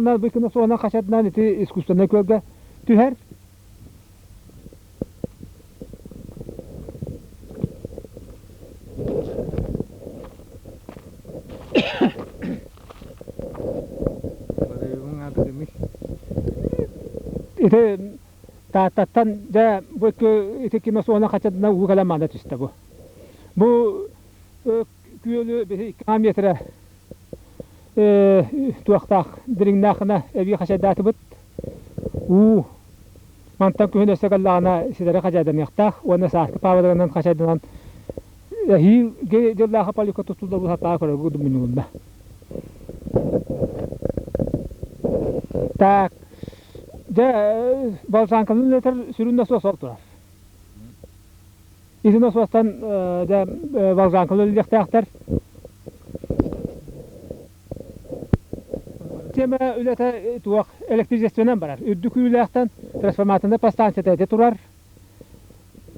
Бу суона хачатынан ити искусственнай күөлгэ түһэр. Ити Тааттаттан дьэ бу ити киме суона хачатынан уу кэлэн маана түстэ бу. Бу күөлү биһи 2 метрэ туохтаах дириҥнээххинэ эбии хачайдаатыбыт. Уу мантан күһүн өссө кэллэҕинэ ситэри хачайданыахтаах уонна сааскы паабаларынан хачайданан эһиил дьыллааҕы полика тутуллар сатаа көрөргө мунньулунна. Так, дьэ Балжанканы этэр сүрүн насос ол турар. Ити насостан дьэ Волжанкалар үлэлиэхтээхтэр. Тема үлэтэ туох электричествонан барар. Үрдүк күүлээхтэн трансформаторная подстанцията ити турар.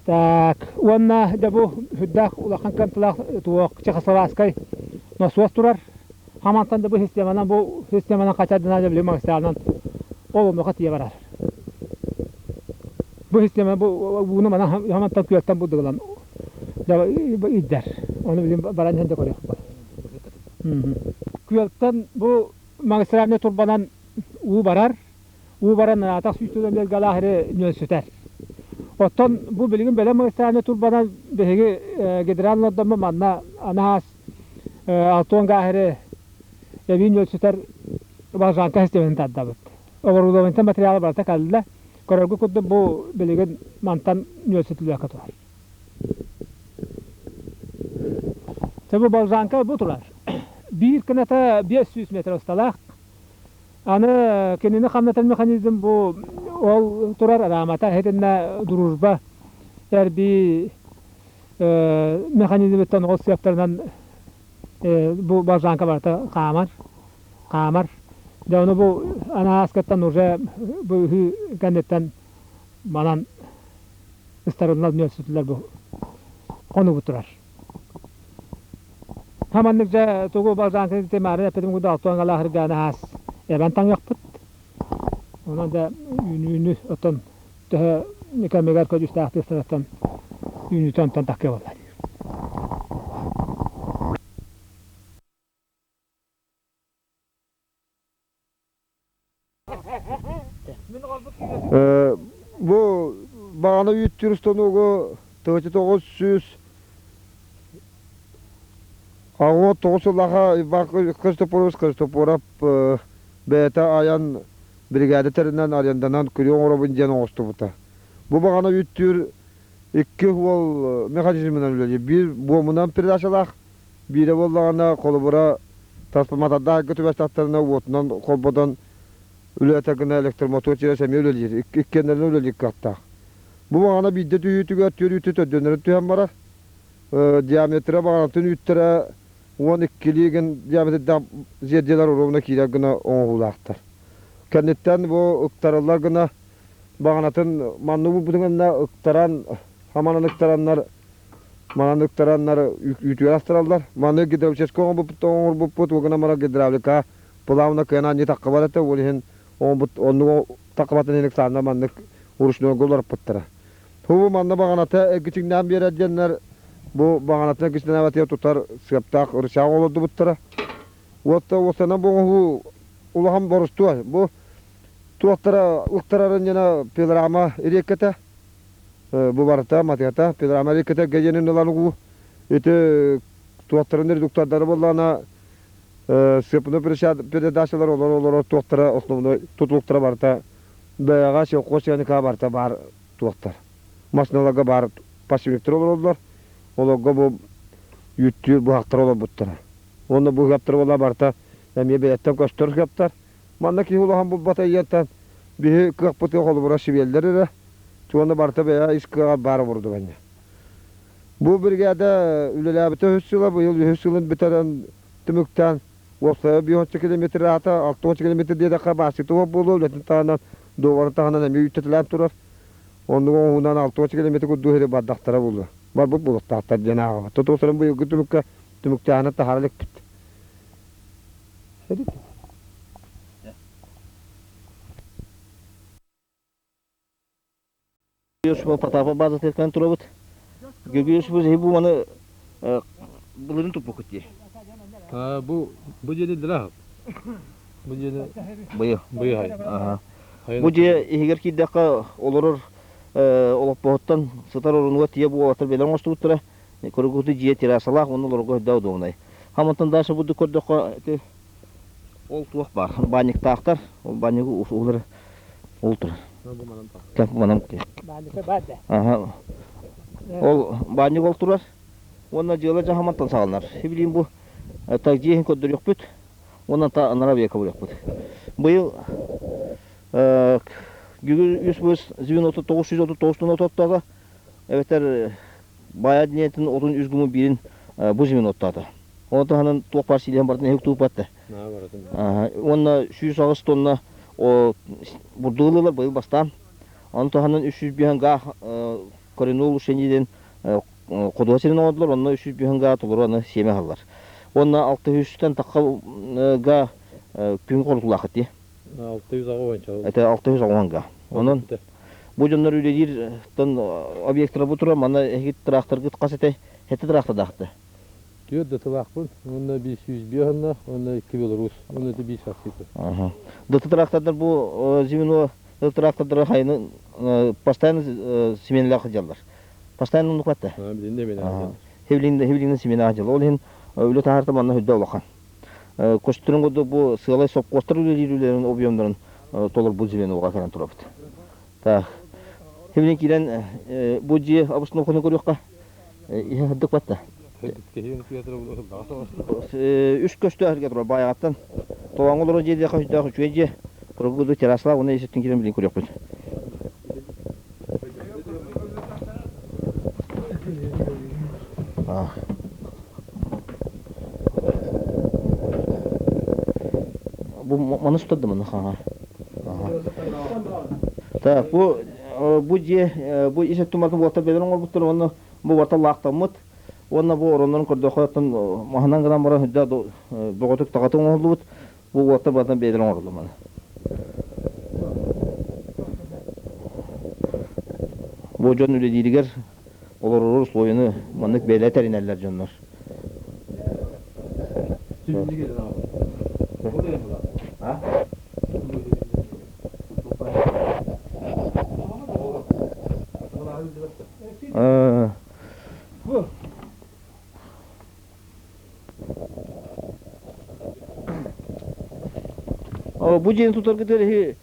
Так, уонна дьэ бу сүрдээх улахан кыамталаах туох Чехословацкай насос турар. Хамантан да бу системанан бу системанан хачардынан били магистралынан ол онуоха тиийэ барар. Бу система бу ууну манан хамантан күөлтэн булдугулан иддэр. Ону билин баран иһэн да көрүөх Күөлтэн бу магистральнай турбанан уу барар. Уу баран ыраатах сүүс галаах ири ньүөлсүтэр. Оттон бу билигин бэлэм магистральнай турбанан биһиги гидран олордоммут манна анаһаас алтуон гааһыры эбии ньүөлсүтэр Волжанка систематын тардабыт. Оборудованиетын материала барыта кэллэ. Көрөргө курдук бу билигин мантан ньүөлсүтүлүөххэ турар. Чэ бу Волжанка бу турар. Биир кыната 500 метр усталаах. Аны кинини хамнатар механизм бу ол турар рамата итиннэ дружба эрбии механизмыттан ол сыаптарынан бу Волжанка барыта хаамар. Хаамар. Дьэ ону бу анааскаттан уже бу үһү кэнниттэн манан ыстарыллар нүөлсүтүлэр бу хонугу турар. Хаманнык дьэ тугу Волжанка темаарын эппитим курдук алтуан галаахыргааны аас эбэн таҥыахпыт. Онон дьэ үүнүүнү оттон төһө кэмигэр көдьүүстээхтик ыстараттан үүнүүтэ онтон таккыа буолла. Бу баҕана үүттүүр станогу 1900 9 сыллааха Иван Христофорович Христофоров бэйэтэ айан бригада тэринэн аренданан күрүө оҥоробун диэн оҥостубута. Бу баҕана үүттүүр икки уол механизмынан үлэлиир. Биир буомунан передачалаах, Биирэ буоллаҕына, холобура, трансформатордаах түбэстэхтэринэ уотунан холботон үлэлэтэр гына электромотор через эмиэ үлэлиир. Иккиэннэринэн үлэлиир кыахтаах. Бу баҕана биирдэ түһүүтүгэр түөр үүтү төрдүөннэрин түһэн барар. Диаметра баҕанатын үүттэрэ 12 гын диаметрдаах зердилэр уруобуна киирэр гына оҥоһуулаахтар. Кэнниттэн бу ыктарыллар гына баҕанатын маннык булбутун гына ыктаран, хаманан ыктараннар Манан ыктараннар үүтүгэр астараллар. Маны гидравлическай оҥорбуппут, ол гынан баран гидравлика плавно кыайан анньыы таххыбат этэ, ол иһин оҥорбут оннук таххыбатын иһин ыксааннар маннык ручнойга уларыппыттара. Бу манна баҕаната эргичиҥнээн биэрэр диэннэр бу баҕанатын эргичиҥнээбэтигэр тутар сыаптаах рычаг олордубуттара. Уотта уоттанан бу оҥоһуу улахан борустуой. Бу туохтара ыктарарын дьэна пилорама ириэккэтэ. Бу барыта матыата пилорама ириэккэтэ геденин ылан угуу. Ити туохтарын редуктордары буоллаҕына сыпны передачалар олор-олорор туохтара основной тутулуктара барыта бэйэҕэ сельхозтехника барыта баар туохтар. Машиналарга баар пассивниктар олороллор. Олорго бу үүттүүр быһахтар олорбуттара. Уонна бу ыһыаптар буолла барыта эмиэ бэйэттэн көстөр ыһыаптар. Манна киһи улахан булбата ийэнтэн биһи кыахпытыгар холобура сибиэллэр эрэ. Уонна барыта бэйэ ис кыаҕа баар оборудование. Бу биригээдэ үлэлээбитэ үһүс сыла, быйыл үһүс сылын бүтэрэн түмүктээн уопсайа 5 километр аата 60 километр диэтэххэ баасыта буолуо, үлэтин таһынан, дуобарын таһынан эмиэ үүттэтэлээн турар. Оннук оҥоһуунан 60 километр курдук сири бардахтара буолуо. Барбыт буолуохтаахтар диэн ааҕабыт. Тутуусарын быйылгы түмүккэ түмүктээһинэ таһаара иликпит. Георгиевич Потапов базатыгар кэлэн турабыт. Георгиевич бу маны былырын туппуккут дии. Бу бу дьиэни дилэ Бу дьиэни быйыл. Быйыл. Аха. Бу дьиэ иһигэр киирдэххэ олорор олоппоһуттан сытар орунугар тиийэ буолаттар бэлэм оҥостубуттара. Көрүгүтү дьиэ террасалаах уонна олорго өйдөөх удобнай. Хамантан дальше бурдук көрдөххө ити ол туох баар баанньыктаахтар ол баанньыгы улар ол турар. Манан Аха. Ол баанньык ол турар уонна дьыала дьаһамантан саҕаланар. Сибилиин бу так дьиэ иһин көрдөрүөхпүт уонна та анараа биэкэ буруохпут. Быйыл бүгүн үс быс звенота 939 тонна оттоото эбэтэр баайа диниэтин отун үс гуму биирин бу звено оттоото. Оны таһынан туох баар сиилэһин барытын эһик тууппатта. Уонна 108 тонна бурдугу ыллылар быйыл бастаан. Ону таһынан 305 га коренной улучшение диэн ходуһа сирин оҥордулар, онно 305 га толору аны сиэмэ аһаллар. Уонна 600-тэн тахха га күн хорутулаахыт дии. 680 Это 680 га. Онон бу дьоннор үлэлиир объектара бу турар, манна эһиги тыраахтаргыт хас этэй? Хэти тыраахтардаахты? Түөрт да тылаахпын, уонна 505 онно, уонна икки Беларусь, уонна ити биир шассита. Дыты трактордар бу звено трактордары хайны постоянно сменалаах сылдьаллар. Постоянно оннук батта. Билинде мен Хевлинде хевлинде смена дьыл. Ол иһин үлэ таһаарта манна үрдэ улахан. Көстөрүн курдук бу сыалай сопхуостар үлэлиир үлэлэрин объемнарын толорбут звенога кэлэн турабыт. Так. Хевлин киирэн бу дьиэ обстановканы көрүөххэ. Иһэ сырдык батта. Үс көстөөх турар байаҕаттан. Толоҥ олорор дьиэ диэхэ өйдөөх үчүгэй дьиэ. Кургуду террасалаах уонна иситтин киирэн билин көрүөхпүт. Бу маны сутардым маны хаҥа. Так, бу бу дьиэ бу ис өттүн барытын уоттар бэйэлэрин оҥорбуттар уонна бу барыта лаахтаммыт уонна бу ороннорун көрдөххө оттон маһынан гынан баран үрдэ бөҕөтүк таҕатын оҥоһуллубут бу уоттар барытын бэйэлэрин оҥороллор маны. Бу дьон үлэлииригэр олоророр условияны маннык бэйэлэрэ тэринэллэр дьоннор. Бу дьиэни тутаргытыгар иһи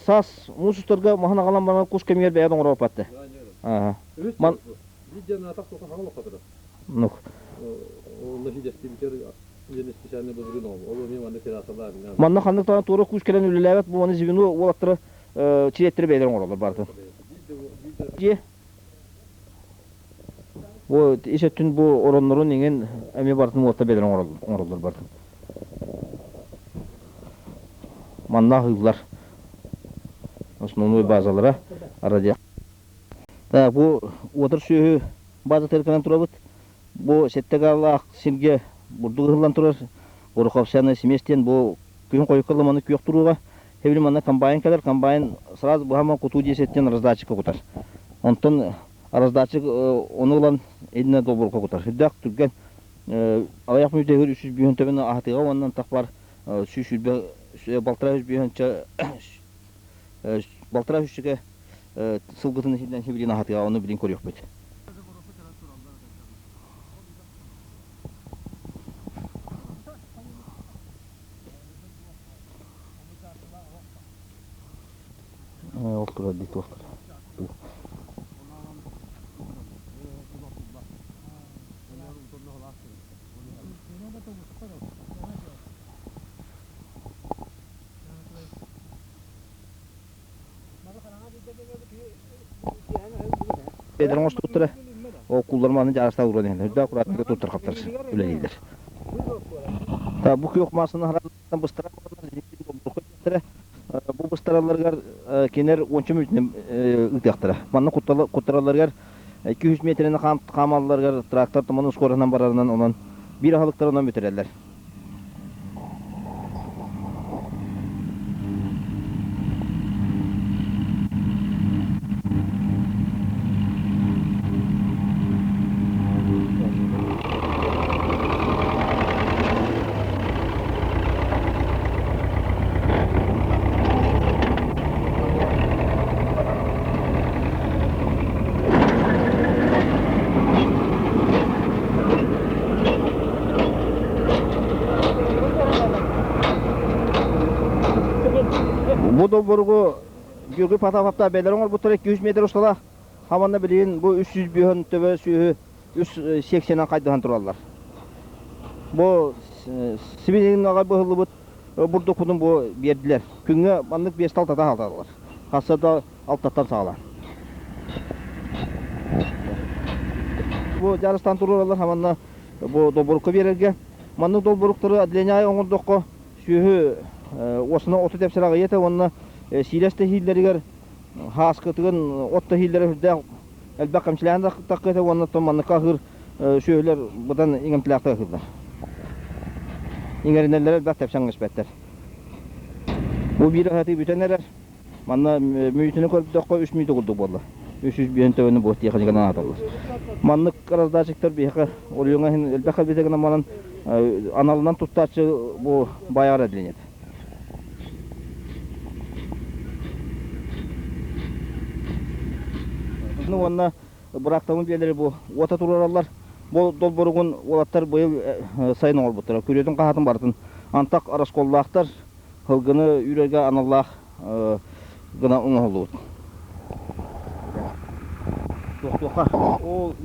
саас муус устарга маһын аҕалан баран кус кэмигэр бэйэ оҥороппатты. Ман Манна ханнык даҕаны туора куус кэлэн үлэлээбэт бу маны звено уолаттара чилиэттэри бэйэлэрэ оҥороллор барытын. Дьиэ Бу ис өттүн бу ороннорун иҥин эмиэ барытын уолаттар бэйэлэрэ оҥороллор барытын. Манна аһыыллар. Основной базалара радио. Так, бу уотар сүөһү базатыгар кэлэн турабыт. Бу сэттэ гаалаах сиргэ бурдук ыһыллан турар. Гороховсяная смесь диэн бу күһүн хойукка ламаны күөх туруга. Хэбили манна комбайн кэлэр, комбайн сразу быһама кутуу диэсэттэн раздатчикка кутар. Онтон раздатчик ону ылан иннэ долборго кутар. Сүрдээх түргэн аҕыйах мүнүүтэ 300 төбөнү аһатыыга уонна антах бар 120 балтараа үс бүүһүнчэ балтараа үсчүкэ сылгытын иһинэн хибилин аһатыга ону билин көрүөхпүт. Ол турар дии туох турар. Бэйэлэрин оҥостубуттара. Ол куллар маны дьаарыстаах уран иһэллэр. Үрдээх аккуратнайга туттар хаптар үлэлииллэр. Бу күөх массаны хараҕынан быстаран бараннар бу быстаралларыгар кинилэр уонча мүнүүтүнэн ыытыахтара. Манна куттаралларыгар 200 миэтэрэни хаамалларыгар трактор туман ускуораһынан барарынан онон биир аһылыктары онон бүтэрэллэр. Бу долборугу Георгий Потаповтаах бэйэлэрэ оҥорбуттара 200 метр усталаах. Хаманна билигин бу 300 төбө сүөһү үс секциянан хайдыһан тураллар. Бу сибилигин аҕай быһыллыбыт бурдукпутун бу биэрдилэр. Күҥҥэ маннык биэстэ алтата аһаталлар. Хасса да алтаттан саҕалаан. Бу дьаарыстаан туруораллар хаманна бу долборукка биэрэргэ. Маннык долборуктары отделение оҥордоххо сүөһү уосуна оту тэпсэр аҕыйа этэ уонна сиилэс тэһииллэригэр һааскытыгын от тэһииллэрэ сүрдээх элбэх кэмчилээн тахха этэ уонна оттон манныкка аһыыр сүөһүлэр быдан иҥэмтэлээхтик аһыыллар. Иҥэринэллэрэ элбэх тэпсэн испэттэр. Бу биир аһатыы бүтэн эрэр. Манна мүйтүнү көрдөххө үс мүйтү курдук буолла. 305 төбөнү бу тиэхиньикэнэн аһаталлар. Маннык раздатчиктар биһиэхэ оройуоҥҥа иһин элбэх кэлбитэ гынан баран аналынан туттааччы бу байаҕар отделениета. Уонна быраактабын биэлэри бу уота туруораллар. Бу долборугун уолаттар быйыл сайын оҥорбуттара. Күрүөтүн хаһаатын барытын антах расколлаахтар Һылгыны үүрэргэ аналлаах гына оҥоһуллубут. Туохтуохха. Ол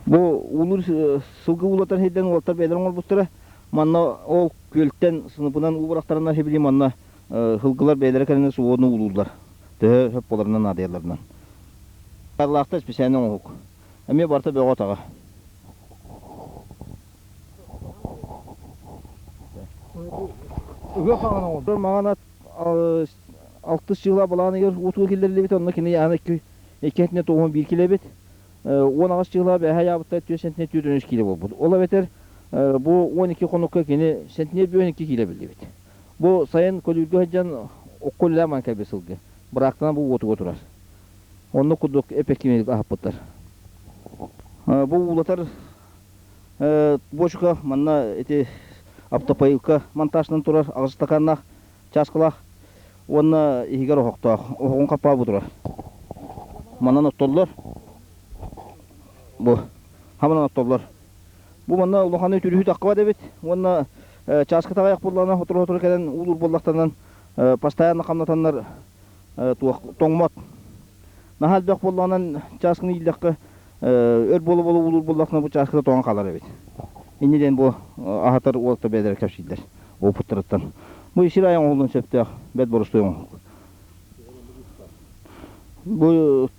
Бу уулуур сылгы уулатар сирдэн уолаттар бэйэлэрин оҥорбуттара. Манна ол күөлтэн сыныпынан уу бырахтарына сибили манна сылгылар бэйэлэрэ кэлэн суону уулууллар. Төһө сөп буоларынан наадыйалларынан. Арлаахта специальный оҥоһук. Эмиэ барыта бөҕө-таҕа. Ыһыах хаҕан оҥордо. Маҕан ат алтыс дьыла балаан ыйар уутуга киллэриллибит, онно кини аны икки икки сентинэ 91 кило эбит. 18 дьыла бэһэ аайаабыттар 4 сентинэ 43 кило буолбут. Ол эбэтэр бу 12 хонукка кини сентинэ 52 кило биллибит. Бу сайын көлүүргэ сылдьан окко үлэлээн баран кэлбит сылгы. Быраактанан бу уотуга турар. Оннук курдук эппэккиимик аһаппыттар. Бу уулатар буочука манна ити автопоилка монтажынан турар аҕыс стаканнаах чааскалаах уонна иһигэр оһохтоох. Оһоҕун хаппаа бу турар. Манан оттоллор. Бу хаманан оттоллор. Бу манна улахан үтүрүһү таххыбат эбит уонна чааска таҕайах буоллаҕына сотору-сотору кэлэн уулуур буоллахтарынан постоянно хамнатаннар туох тоҥмот. Наһаа элбэх буоллаҕынан чааскыны ииллэххэ өр буола-буола уулуур буоллаххына бу чааскыта тоҥон хаалар эбит. Инньэ диэн бу аһатар уолаттар бэйэлэрэ кэпсииллэр опыттарыттан. Бу сир айан оҥоһуллуон сөптөөх бэрт боростуой оҥоһук. Бу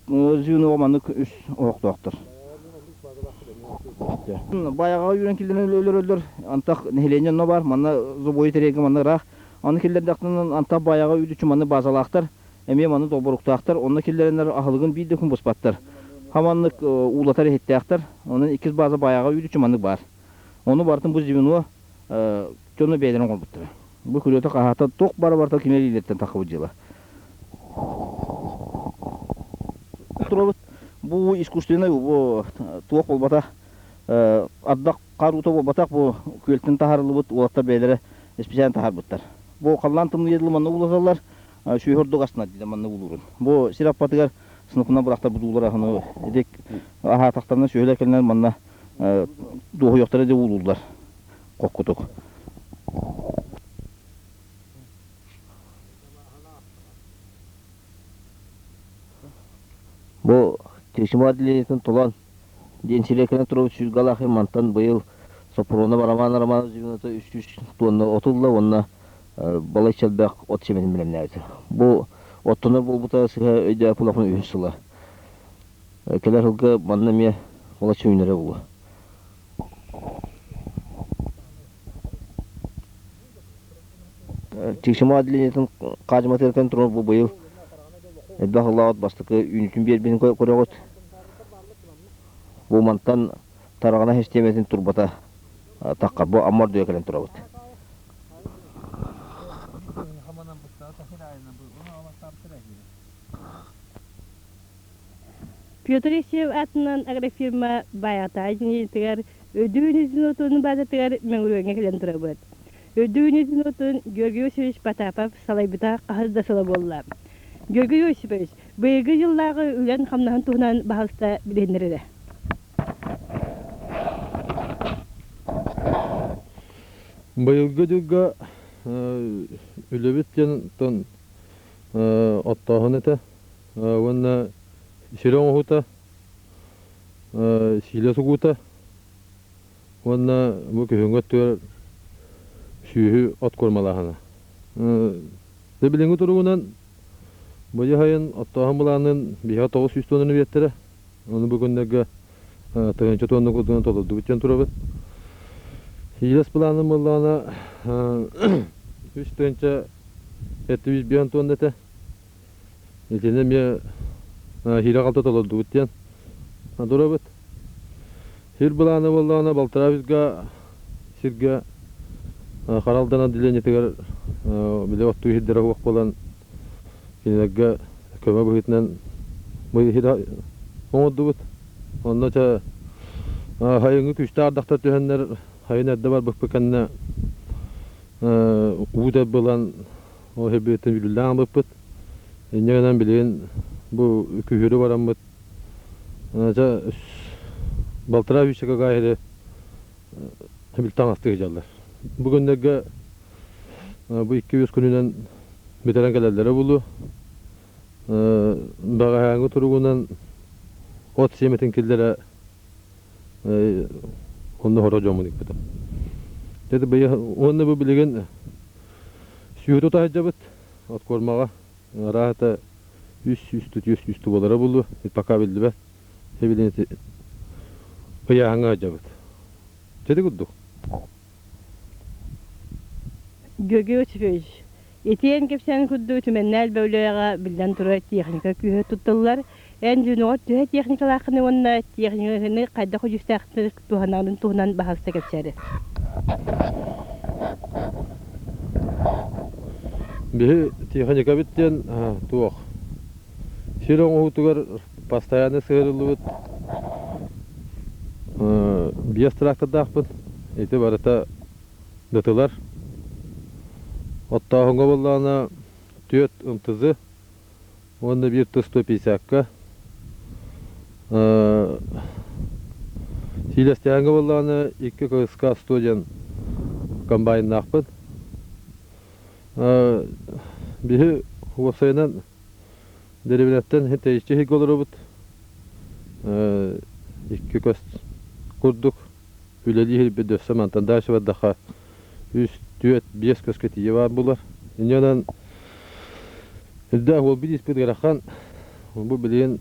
звено маннык үс оһохтоохтор. Байаҕаҕа үүрэн киллэрэн өлөрөллөр. Антах нэһилиэнньэ онно баар. Манна забойу тэрийэргэ манна ыраах. Аны киллэрдэхтэринэ антах байаҕа үүтүччү маннык базалаахтар. Эмиэ маннык долборуктаахтар. Онно киллэрэннэр аһылыгын биир да күн быспаттар. Хаманнык уулатар иһиттээхтэр. Онон иккис база байаҕа үүтүччү маннык баар. Ону барытын бу звено дьоно бэйэлэрин оҥорбуттара. Бу күрүөтэ хаһаата туох бара барыта кини илиилэриттэн таххыбыт дьыала. Турабыт бу искусственный бу туох буолбатах ардах хаар уута буолбатах бу күөлтэн таһаарыллыбыт уолаттар бэйэлэрэ специально таһаарбыттар. Бу халлаан тымныйа дылы манна уулаталлар, сүөһү ордук астынар диэн манна уулуурун. Бу сир аппатыгар сыныпынан бырахтар бутуулар аһыны ити аһаатахтарына сүөһүлэр кэлинэр манна дуоһуйуохтара диэн уулууллар хоккутук. Бу Тишима отделениетын толон диэн сириэкэнэ турабыт сүүргалаах мантан быйыл Соппуруонап Роман Романович звенота 300 тонна от ылла уонна балайча элбэх от сиэмэтин бэлэмнээбитэ. Бу оттонор буолбута сыһа өйдөөп улахан үһүс сыла. Кэлэр сылга манна эмиэ балачча үүнэрэ буолуо. Тиксима отделениетын хаадьыматыгар турар бу быйыл элбэх ыллаабыт бастакы үүнүүтүн биэрбитин көрөҕүт. Бу мантан тараҕана систиэмэтин турбата таххар бу Амма ордуга кэлэн турабыт. Петр Исеев аатынан агрофирма Баайаҕатааҕы дьиҥиитигэр Өдүү Низинотун базатыгар Мөҥүрүөҥҥэ кэлэн турабыт. Өдүү Низинотун Георгий Васильевич Потапов салайбыта хаһыс да сыла буолла. Георгий Осипович, быйылгы дьыллааҕы үлэн-хамнаһын туһунан баһылыста билиһиннэр эрэ. Быйылгы дьылга үлэбит диэн оттооһун этэ уонна сир оҥоһуута, сиилэ сугуута уонна бу күһүҥҥү өттүгэр сүөһү от куормалааһына. Дьэ билиҥҥи туругунан быйыл сайын оттооһун былаанын биһиэхэ 900 туоннаны биэртэрэ. Ону бу күннэргэ тыһыынча туонна курдугунан толордубут диэн турабыт. Сиилэс былааным буоллаҕына 3 тыһыынча 705 туонна этэ. Итини эмиэ хиирэ-халты толордубут диэн турабыт. Сир былаана буоллаҕына балтараа сиргэ сиргэ Харалдан отделениетыгар били оттуу иһирдэрэ суох буолан кинилэргэ көмө быһыытынан оҥордубут. Онно чэ сайыҥҥы күүстээх ардахтар түһэннэр сайын эрдэ барбыппыт кэннэ уу дэлби ылан ол сирбититтэн үүрүллэн аҕалбыппыт. Инньэ гынан билигин бу күһүөрү бараммыт чэ балтараа сүүсчэкэ гаа иһири таҥастыы сылдьаллар. Бу күннэргэ бу икки-үс күнүнэн бүтэрэн кэлэллэрэ буолуо. Бэҕэһээҥҥи туругунан от сиэмэтин киллэрэ онно хоро дьоммун ыыппытым. Уонна бу билигин сүөһү тута сылдьабыт от куормаҕа. Арааһата 300-300 буолара буолуо, пока биллибэт. Билигин ыйааһыҥҥа сылдьабыт. Ити курдук. Георгий Васильевич, итиэн кэпсээн курдук түмэннээл бөүлэҕэ биллэн турар техника күүһэ туттуллар. Эн дьонугар төһө техникалааххыный уонна техниканы хайдах көдьүүстээхтик туһанарын туһунан баһылыста кэпсээри. Биһи техникабыт диэн туох сир оҥоһуутугар постоянно сыһыарыллыбыт биэс трактордаахпын. Ити барыта дытылар. Оттооһуҥҥа буоллаҕына түөрт МТЗ уонна биир Т 150-ка. Сиилэстээһиҥҥэ буоллаҕына икки КСК 100 диэн комбайннаахпын. Биһи уопсайынан Дэриэбинэттэн тэйиччи иһиргэ олоробут. Икки көс курдук үлэлии иһирбит өссө мантан дальше бардахха үс, түөрт, биэс көскө тиийэ баар буолар. Инньэ гынан үрдээх уолбут испит ыарахан. Бу билигин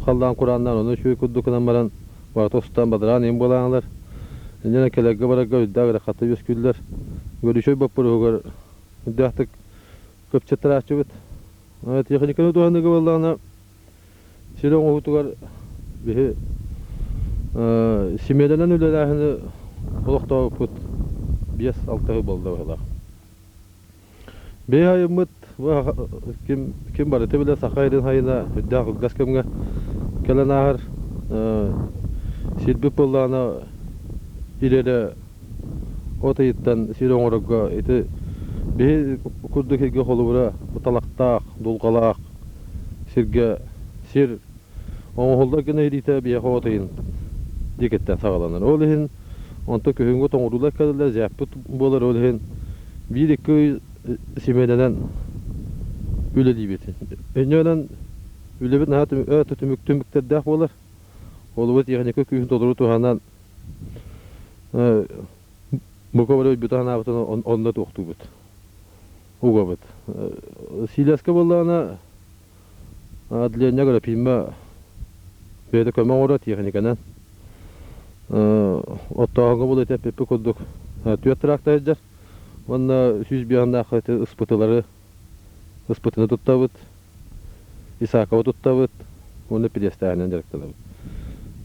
халлаан курааннаан ону үчүгэй курдук гынан баран барыта устан бадараан иһин буолаанылар. Инньэ гынан кэлэргэ барарга үрдээх ыарахаттар үөскүүллэр. Горючай боппуруоһугар үрдээхтик Кыпчыттарааччыбыт. Техниканы туһаныыга буоллаҕына сир оҥоһуутугар биһи симиэнэнэн үлэлээһини олохтообуппут 5-6 сыл буолла быһыылаах. Биһи айыммыт ким, ким барыта билэр саха ирин хайына үрдээх кылгас кэмҥэ кэлэн ааһар сирбит буоллаҕына ирэрэ От ыйыттан сир оҥорорго ити биһи курдук сиргэ холобура талахтаах, дулҕалаах сиргэ сир оҥоһуллар гына ириитэ биһиэхэ от ыйын диэкиттэн саҕаланар. Ол иһин онто күһүҥҥү тоҥоруулар кэлэллэр, зээппит буолар, ол иһин биир-икки ый симиэнэнэн үлэлиибит. Инньэ үлэбит наһаа түмүктэрдээх буолар. Холобур, техника күүһүн толору туһанан Бука бары өлбүтэ санаабытын онно туохтуубут, угабыт. Сиилэскэ буоллаҕына отделение агропима бэйэтэ көмө оҥорор тиэхиньикэнэн. Оттооһуҥҥа буолуо ити эппиппит курдук түөрт трактор сылдьар уонна 105 ити ыспытылары ыспытыны туттабыт, Исаковы туттабыт уонна пириэстээһинэн дьарыктанабыт.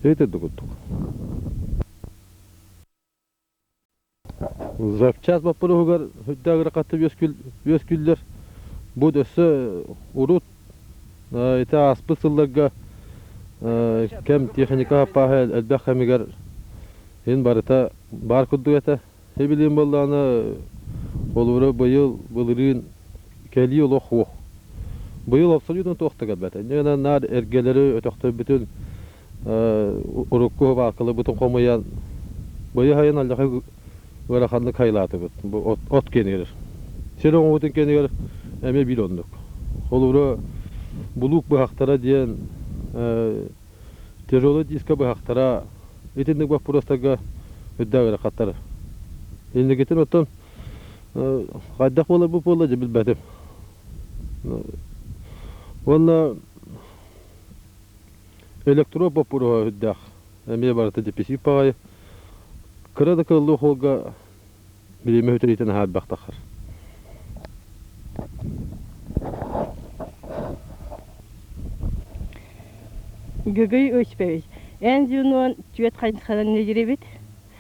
Ити курдук. Запчас боппуруоһугар үрдээх ырахатты үөскүүллэр. Бу өссө урут ити ааспыт сылларга Кэм техника саппааһа элбэх кэмигэр иһин барыта баар курдук этэ. Билигин буоллаҕына холобура быйыл былырыын кэлии олох суох. Быйыл абсолютно туох да кэлбэтэ. Инньэ наар эргэлэри өтөхтөрбүтүн урукку баалкаларбытын хомуйан быйыл сайын алдьархай ыараханнык хайылаатыбыт. Бу от киэнигэр. Сир оҥоһуутун киэнигэр эмиэ биир оннук. Холобура булуук быһахтара диэн тяжелый диска быһахтара итинник боппуруостарга үрдээх ыарахаттар. Инникитин оттон хайдах буолар буолла дьэ билбэтим. Уонна электро боппуруоһа үрдээх. Эмиэ барыта деписип баҕайы. Кыра да кыаллыы холга бириэмэ үтэриитин аһаа элбэх таххар. Гөгөй Осипович, эн звенон түөрт хайысханан үлэлиир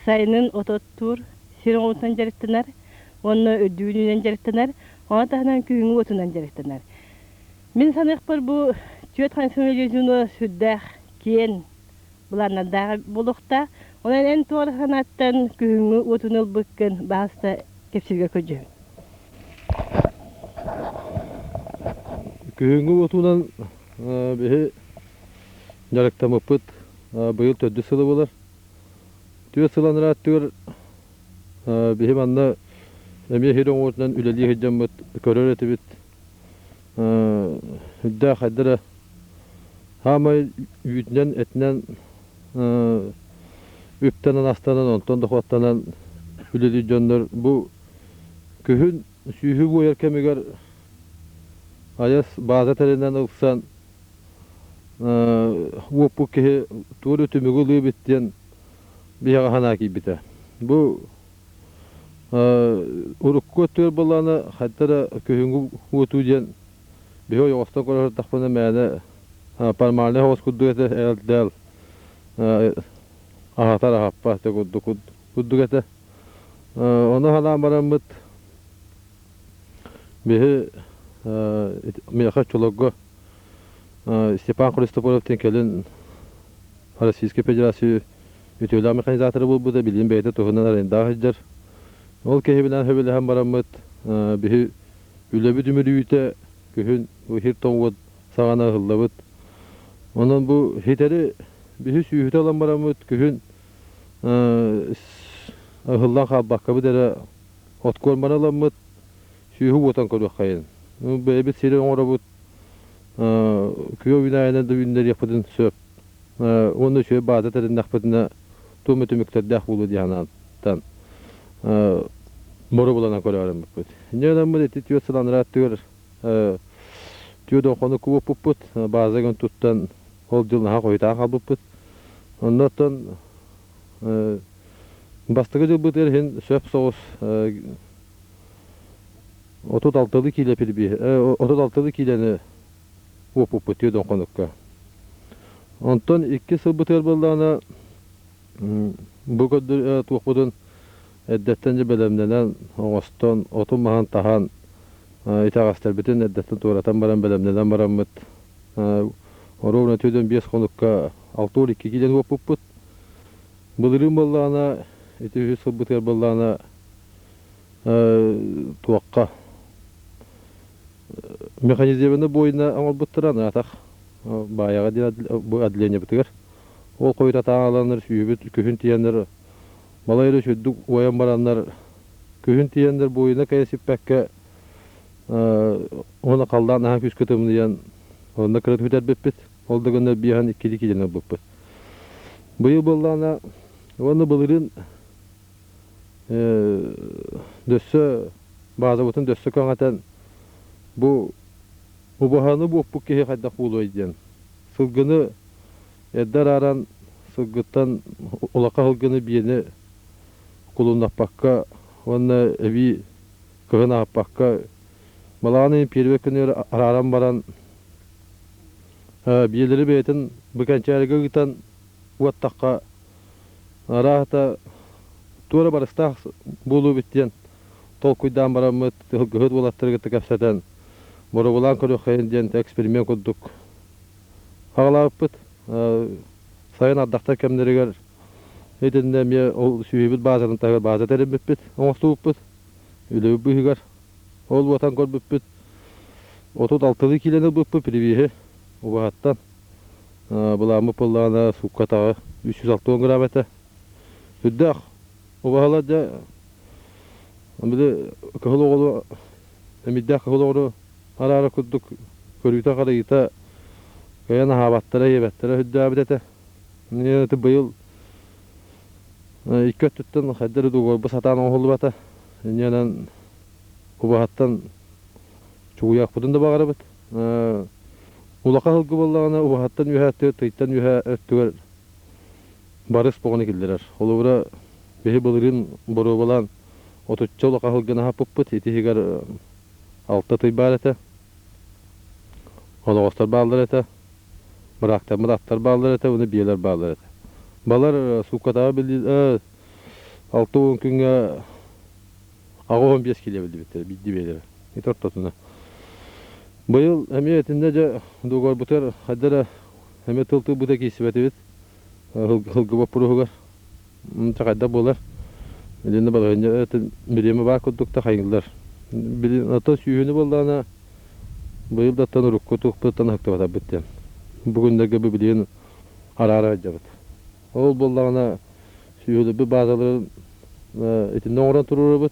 Сайынын от оттуур, сир оҥоһуутунан дьарыктанар уонна үрдүгүнэн дьарыктанар, ону таһынан күһүҥҥү уотунан дьарыктанар. Мин саныахпар бу түөрт хайысханан үлэлиир звено сүрдээх киэн былааннардаах буолуохтаах. Онон эн туох санааттан күһүҥҥү уотун ылбыккын баһаста кэпсииргэ көрдьүһүн. Күһүҥҥү уотунан биһи дьарыктаммыппыт быйыл төрдүс сылы буолар. Түөрт сыл анараа өттүгэр биһи манна эмиэ сир оҥоруутунан үлэлии сылдьаммыт көрөр этибит. Үрдээх хайда эрэ Хаамай үүтүнэн, этинэн үптэнэн-астанан, онтон дохуоттанан үлэлиир дьоннор бу күһүн сүүһү буойар кэмигэр айас бааза тэринэн ылсан уоппут киһи туора түмүгү ылыы эбит диэн биһиэхэ санаа киирбитэ. Бу урукку өттүгэр буоллаҕына хайда эрэ күһүҥҥү уотуу диэн Биһи ойоҕостон көрө сырдахпына мээнэ формальнай соҕус курдук этэ, эл-дээл аһатар аһаппат курдук курдук этэ. Ону санаан бараммыт биһи миэхэ оччолорго Степан Христофоров диэн кэлин Российскай Федерация үтүөлээх механизатора буолбута, билигин бэйэтэ туһунан арендаҕа сылдьар. Ол киһибинэн сөбүлэһэн бараммыт биһи Үлэбит үмүрүйүүтэ күһүн бу сир тоҥуот саҕана ыһыллабыт. Онон бу ситэри биһи сүүһүтэ ылан бараммыт күһүн ыһыллан хаалбаккабыт эрэ откорманы ыламмыт сүүһү уотан көрүөххэйин. Бэйэбит сири оҥоробут күө үүнээйинэн да үүннэриэхпитин сөп. Уонна үчүгэй бааза тэриннэхпитинэ туом түмүктэрдээх буолуо дии санааттан боруобаланан көрөөрүммүппүт. Инньэ гынаммыт ити түөрт сыл анараа өттүгэр түөрт оҥхону кубуппуппут, бааза гын туттан ол дьыл наһаа хойутаан хаалбыппыт. Онно оттон бастакы дьылбытыгар иһин сөп соҕус 36 киилэ пирби 36 киилэни уоппуппут түөрт оҥхонукка. Онтон икки сылбытыгар буоллаҕына бу көрдөр туохпутун эрдэттэн дьэ бэлэмнэнэн, оҥостон, отун-маһын таһан, итэҕэстэрбитин эрдэттэн туоратан баран бэлэмнэнэн бараммыт оруобуна 45 хонукка 62 киилэни уоппуппут. Былырыын буоллаҕына, ити үһүс сылбытыгар буоллаҕына туохха механизированный буойуна оҥорбуттара анаатах Баайаҕа диэн бу отделениебытыгар. Ол хойутатаан ыланнар сүүһүбүт күһүн тиийэннэр балай эрэ үчүгдүк уойан бараннар күһүн тиийэннэр буойуна кэйэ сиппэккэ уонна халлаан наһаа күүскэ тымныйан онно кыра бүтэрбиппит. Ол да гыннар биэһэн иккилии киирэн ылбыппыт. Быйыл буоллаҕына уонна былырыын дөссө баазабытын дөссө көҥөтөн бу убаһаны буоппут киһи хайдах буолуой диэн сылгыны эрдэ арааран сылгыттан улахан сылгыны биэни кулуннаппакка уонна эбии кыһын аһаппакка балаҕан ыйын первый күнүгэр арааран баран биэлэри бэйэтин быканчаарыга ыытан уоттахха арааһата туора барыстаах буолуубут диэн толкуйдаан бараммыт сылгыһыт уолаттары кытта кэпсэтэн боруобалаан көрүөххэйин диэн эксперимент курдук аҕалаабыппыт. Сайын ардахтар кэмнэригэр итиннэ эмиэ ол сүөһүбүт баазатын таһыгар бааза тэриммиппит, оҥостубуппут. Үлэбит быыһыгар ол уотан көрбүппүт 36-лыы киилэни ылбыппыт привиһи убаһаттан. Былааммыт буоллаҕына суукка 360 грамм этэ. Үрдээх убаһалар дьэ били кыһыл оҕолу эмийдээх кыһыл оҕону араара курдук көрүүтэ-харайыыта кыайан аһаабаттара, иэбэттэрэ үрдээбит этэ. Ити быйыл икки өттүттэн хайдах эрэ дугуорба сатаан оҥоһуллубата. Инньэнэн убаһаттан чугуйуохпутун да баҕарабыт. Улахан сылгы буоллаҕына убаһаттан үөһэ өттүгэр, тыйтан үөһэ өттүгэр барыс боҕону киллэрэр. Холобура, биһи былырыын боруобалаан отучча улахан сылгыны аһаппыппыт. Ити иһигэр алта тый баар этэ. Оноҕостор бааллар этэ. Быраактаммыт аттар бааллар этэ, уонна биэлэр бааллар этэ. Балар сууккатааҕы били 60 күҥҥэ 85 киилэ биллибиттэрэ биирдии биэлэрэ. Ити ортотуна. Быйыл эмиэ итиннэ дьэ дуогабарбытыгар хайда эрэ эмиэ тыл тылбыта киирсибэтибит ылгы боппуруоһугар. Чэ хайдах буолар. Билинэ балаһыанньа бириэмэ баар курдук да хайыыллар. Билин оттон сүүһүнү буоллаҕына быйыл да оттон урукку туохпутуттан ыһыктыбатарбыт диэн. Бу күннэргэ бу билигин араара сылдьабыт. Ол буоллаҕына сүүһүлэрбит баазаларын итиннэ оҥорон туруорабыт.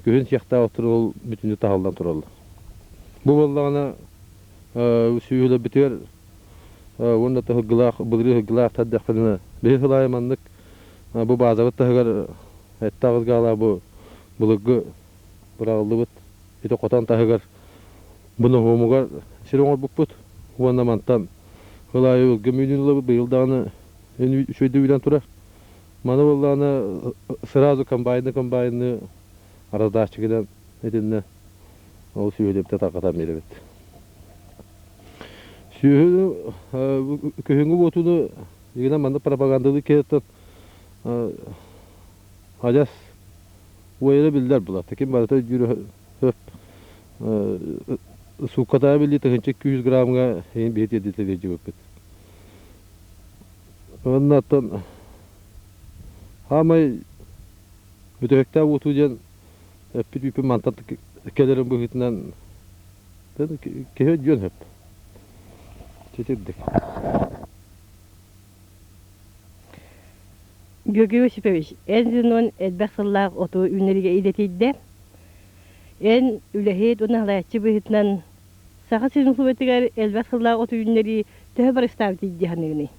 Күһүн сиэхтээх отторун ол бүтүннүү таһыллан тураллар. Бу буоллаҕына сүүһүлэрбитигэр уонна ыһыгылаах былырыын ыһыгылаах тардэхпинэ биһи сыл аайы маннык бу баазабыт таһыгар этте аҕыс гаалаах бу былыргы быраҕыллыбыт ити хотон таһыгар бу ноһуомугар сир оҥорбуппут уонна мантан сыл аайы ылгым үүнүүнү ылабыт быйыл даҕаны үчүгэйдик үүнэн турар маны буоллаҕына сразу комбайны комбайны раздатчигынан итиннэ ол сүөһүлэбитэ тарҕатан биэрэбит. Сүөһүнү күһүҥҥү уотуну игинэн маннык пропагандалыы киһиттэн адьас уойара биллэр буолар. Ким барыта өйдүүр сөп. Сууккатааҕы биллии 1200 граммҥа иһин биһи тиэрдитэ илдьибиппит. Уонна оттон хаамай бүтэһиктээх уотуу диэн эппит үүппүн мантан кэлэрин быһыытынан киһи өйдүөн сөп. Читирдик. Георгий Осипович, эн звенон элбэх сыллаах оту үүннэриигэ идэтийдэ. Эн үлэһит уонна салайааччы быһыытынан Саха сирин усулуобуйатыгар элбэх сыллаах оту үүннэрии төһө барыстаабыт дии саныыгыный?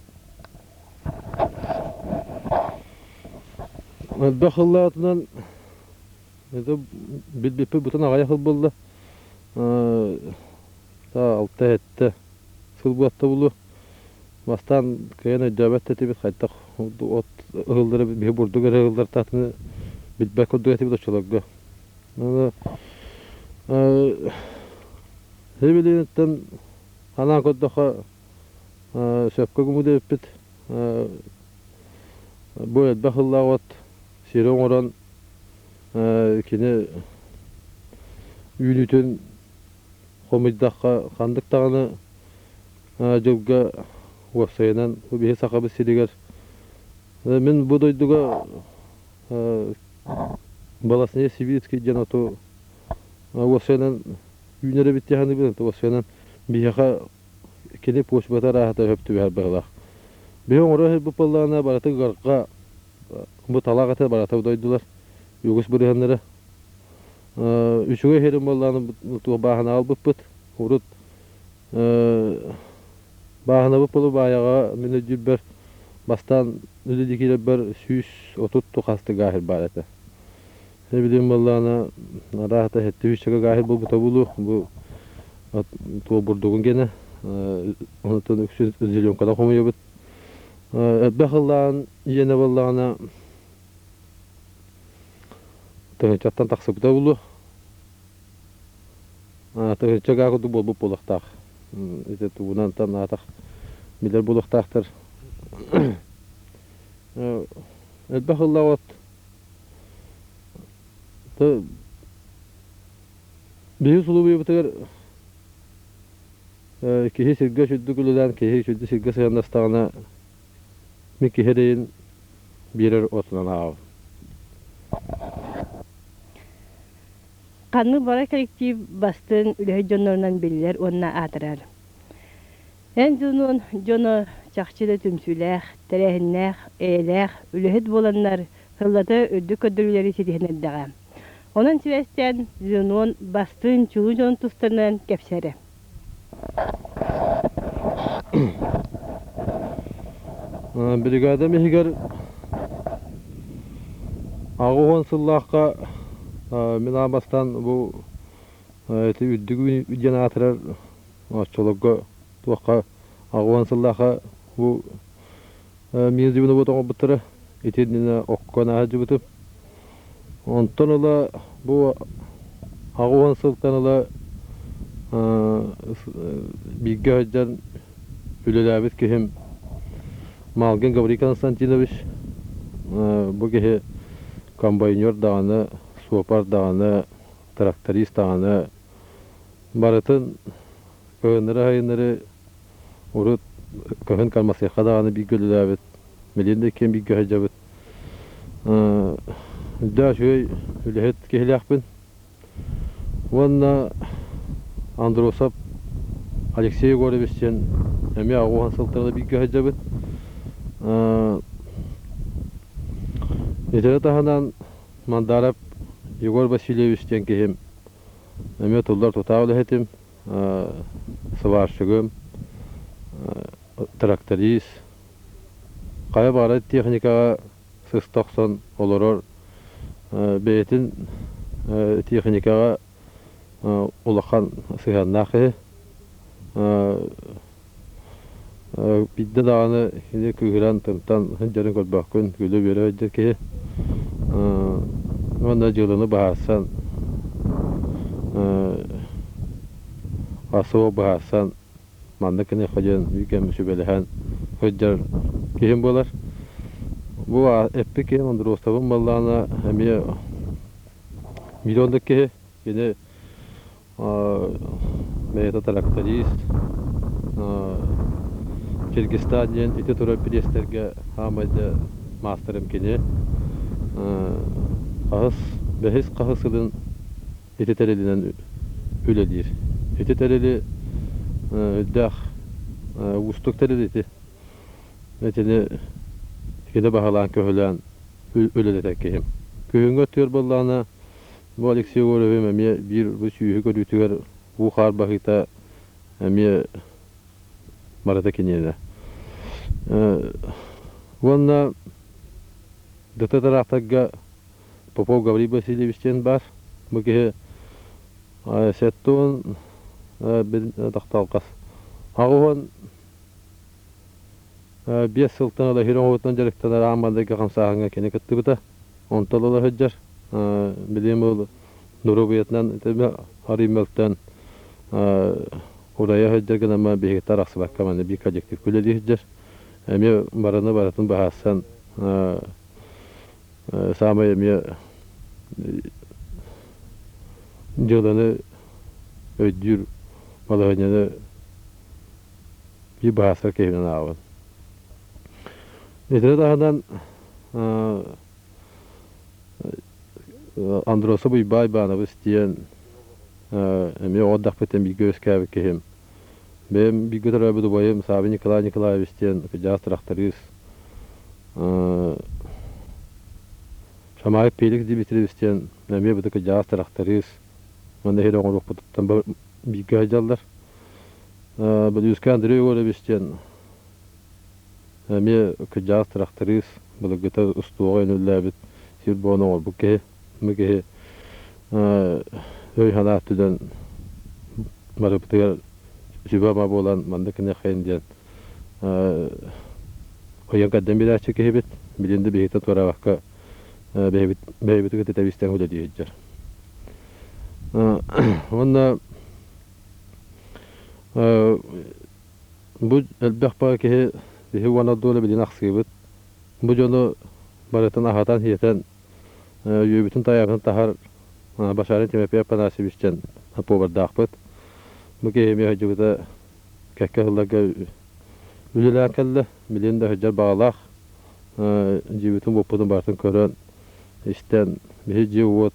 Элбэх сыллаатынан Это билбиппит бутун аҕыйах сыл буолла. Алта-сэттэ сыл буолта буолуо. Бастаан кыайан өйдөөбөт да этибит хайдах от ыһыллары биһи бурдук эрэ ыһыллар таатыны билбэт курдук этибит оччолорго. Билигиттэн анаан көрдөххө сөпкө гыммыт эбиппит. Бу элбэх сыллаах от сири оҥорон кини үүнүүтүн хомуйдахха ханнык даҕаны дьылга уопсайынан бу биһи Сахабыт сиригэр мин бу дойдуга Баласния Сибирский диэн оту уопсайынан үүнэр эбит дии саныыбын уопсайынан биһиэхэ кини почвата арааһата сөп түбэһэр быһыылаах. Биһи оҥоро сылдьыбыт буоллаҕына барыта ыарҕа бу талаах этэ барыта дойдулар үгүс бырыһыаннара. Үчүгэй сирин буоллаҕына туох бааһынаҕа ылбыппыт. Урут бааһынабыт буолу баайаҕа мин өйдүүрбэр бастаан үлэлии киирэрбэр 130 тухасты гаахыр баар этэ. Билигин буоллаҕына арааһата 700 гаахыр буолбута буолуо. Бу туох бурдугун гиэнэ. Онтон үксүн зеленкадан хомуйабыт. Элбэх ыллаан иэнэ буоллаҕына тыһыынчаттан тахсыбыта буолуо. Тыһыынча гаа курдук буолбут буолуохтаах. Ити тугунан аатах билэр буолуохтаахтар. Элбэх ыллаах от Биһиги усулуобуйабытыгар Киһи сиргэ сүрдүк үлэлээн, киһи сүрдү сиргэ сыһыаннастаҕына, мин киһи эрэйин биэрэр отунан ааҕабын. Ханнык бары коллектив бастыҥ үлэһит дьоннорунан биллэр уонна аатырар. Эн дьонун дьоно чахчы да түмсүүлээх, тэрээһиннээх, эйэлээх, үлэһит буоланнар сыллата үрдүк көрдөрүүлэри ситиһэн эрдэҕэ. Онон сибээстээн Зенон бастыҥ чулуу дьонун тустарынан кэпсээрэ. Бригадам иһигэр 80 сыллаахха мин аан бастаан бу ити үрдүк диэн аатырар оччолорго туохха 80 сыллаахха бу миин вот оҥорбуттара итиннэ окко наһадьыбытым. Онтон ыла бу 80 сылтан ыла бииргэ сылдьан үлэлээбит киһим Малгин Гаврил Константинович бу киһи комбайнер даҕаны, суопар даҕаны, тракторист даҕаны барытын кыһыннары-сайыннары урут кыһын Кармасыахха даҕаны бииргэ үлэлээбит, билигин да иккиэн бииргэ сылдьабыт. Да үчүгэй үлэһит киһилээхпин. Уонна Андросов Алексей Егорович диэн эмиэ 80 сылтан бииргэ сылдьабыт. Итини таһынан Мандаров Егор Васильевич диэн киһим эмиэ туллар тутаах үлэһитим, сварщигым, тракторист, хайа баҕарар техникаҕа сыста охсон олорор бэйэтин техникаҕа улахан сыһыаннаах киһи. Биирдэ даҕаны кини кыыһыран, тымтан сылдьарын көрбөккүн, күлэ-үөрэ сылдьар киһи. Уонна дьыаланы быһаарсан, особо быһаарсан маннык гыныахха диэн биир кэм сүбэлэһэн сылдьар киһим буолар. Бу эппит киһим Андросовым буоллаҕына эмиэ миллиондук киһи. Кини бэйэтэ тракторист, Киргизстан диэн ити турар пириэстэргэ хаамай да маастарым кини. Хаһыс, бэһис хаһыс сылын ити тэрилинэн үлэлиир. Ити тэрили үрдээх уустук тэрил ити. Итини кини баһылаан көһүлээн үлэлэтэр киһим. Күһүҥҥү өттүгэр буоллаҕына бу Алексей Егоровым эмиэ биир бу сүүһү көрүүтүгэр уу-хаар баһыыта эмиэ барыта киниэнэ. Уонна ДТ тыраахтарга Попов Гаврил Васильевич диэн баар. Бу киһи 70 тохтоолкас 85 сылтан ыла сир оҥоһуутунан дьарыктанар аан маҥнайгы хамсааһыҥҥа кини кыттыбыта. Онтон ыла сылдьар. Билигин бу доруобуйатынан арыый мөлтөөн урайа сылдьар гынан биһигиттэн арахсыбакка манна биир коллектив үлэлии сылдьар. Эмиэ барыны барытын быһаарсан саамай эмиэ дьыаланы өйдүүр балаһыанньаны биир быһаарсар киһинэн ааҕабын. Итини таһынан Андросов Уйбаай Баанабыс диэн эмиэ оҕо эрдэхпиттэн бииргэ үөскээбит киһим. Бэйэм бииргэ төрөөбүт убайым Савин Николай Николаевич диэн кырдьаҕас тырахтарыыс Шамаев Феликс Дмитриевич диэн эмиэ быты кырдьаҕас тырахтарыыс манна иһин оҥоруохпутуттан бииргэ сылдьаллар. Бүлүүскэ Андрей Егорович диэн эмиэ кырдьаҕас тырахтарыыс былыргыта устуоҕа өнүллээбит сир буолан оҥорбут киһи. Бу киһи өй-санаа өттүнэн барыбытыгар сүбэ-ама буолан маннык гыныаххайын диэн ыйан кэрдэн биэрээччи киһибит. Билигин да биһигиттэн туораабакка бэйэбит бэйэбитин кытта тэбистэн үлэлии сылдьар. Уонна бу элбэх баҕа киһи биһи уонна дуола билигин ахсыыбыт. Бу дьону барытын аһатан-сиэтэн Үөбүтүн тайаҕын таһар Башарин Тимофей Афанасьевич диэн повардаахпыт. Бу киһи эмиэ сылдьыбыта. кэккэ сылларга үлэлээн кэллэ. Билигин да сылдьар баҕалаах. Дьиэбитин уоппутун барытын көрөн, истэн, биһи дьиэ-уот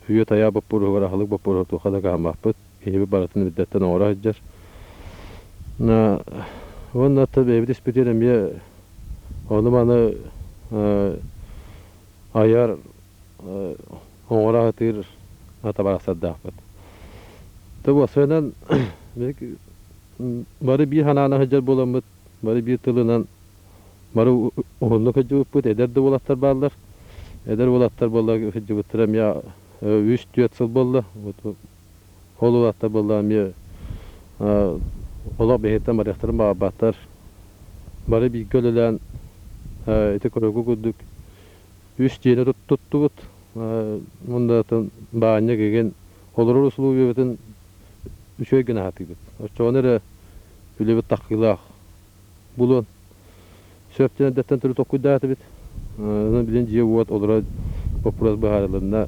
үйэ-тайаа боппуруоһугар аһылык боппуруоһугар туохха да кыһаммаппыт. Киһибит барытын үрдэттэн оҥоро сылдьар. Уонна бэйэбит испитигэр эмиэ ону-маны айар, оҥоро сатыыр табаарыстардаахпыт. Уопсайынан бары биир санааны сылдьар буоламмыт, бары биир тылынан бары уһуннук сылдьыбыппыт, эдэр да уолаттар бааллар. Эдэр уолаттар буолла сылдьыбыттара эмиэ үс-түөрт сыл буолла. Ол уолаттар буолла эмиэ олох биһиттэн барыахтарын баҕарбаттар. Бары бииргэ үлэлээн ити көрөгү курдук үс дьиэни туттубут. Мундатын баанньык игин олорор усулуобуйабытын үчүгэй гына аһатыыбыт. Оччоҕуна эрэ үлэбит таххыылаах булуон сөп диэн эрдэттэн төрүт толкуйдаатыбыт. Онон билин дьиэ-уот олорор боппуруос быһаарылынна.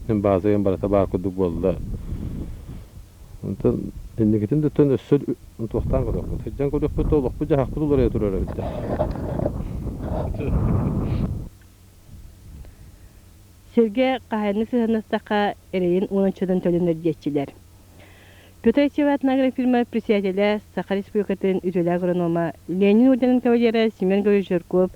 Бааза барыта баар курдук буолла. Онтон инникитин да өссө туохтаан көрүөхпүт. Сылдьан көрүөхпүт да олохпут-дьаһахпыт уларыйа турар эбит да. Сиргэ хаһайыны сыһыаннастахха эрэйин уончадан төлөнөр диэччилэр. Петр Ичеват агрофирма председателэ, Саха Республикатын үтүөлээх агронома, Ленин орденын кавалера Семен Григорьевич Жирков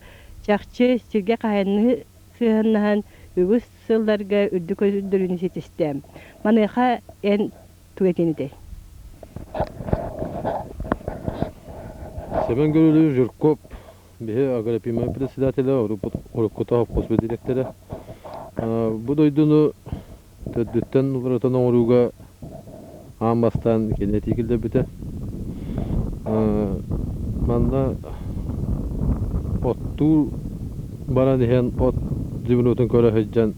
чахчы сиргэ хаһайыны сыһыаннаһан үгүс сылларга үрдүк көрдөрүүнү ситистэ. Маныаха эн тугу этиэн этэй? Семен Григорьевич Жирков биһи агропима председателэ, уруккута совхоз дириэктэрэ. Бу дойдуну төрдүттэн уларытан оҥорууга аан бастаан кини этии киллэрбитэ. Манна оттуу баран иһэн от дьыбынуутун көрө сылдьан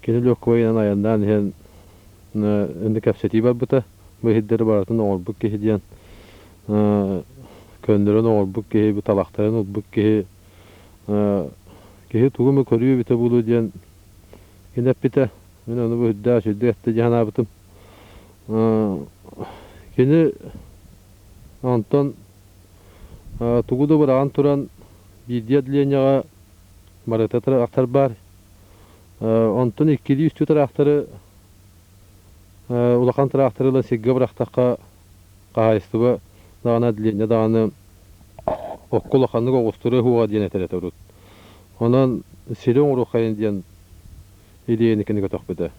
кини легковойунан айаннаан иһэн инде кэпсэтии барбыта. Бу иһирдэри барытын оҥорбут киһи диэн көннөрөн оҥорбут киһи, бу талахтарын ылбыт киһи киһи тугу эмэ көрүө эбитэ буолуо диэн кини эппитэ. Мин ону бу үрдээх үчүгэйдик эттэ дии санаабытым. Кини онтон тугу да быраҕан туран биирдии отделениеҕа барыта тыраахтар баар. Онтон иккилии-үстүү тыраахтары улахан тыраахтары ылан сиргэ бырахтахха хаһаайыстыба даҕаны отделение даҕаны окко улаханнык оҕустарыа суоҕа диэн этэр этэ урут. Онон сири оҥоруоххайын диэн идеяны кини көтөхпүтэ.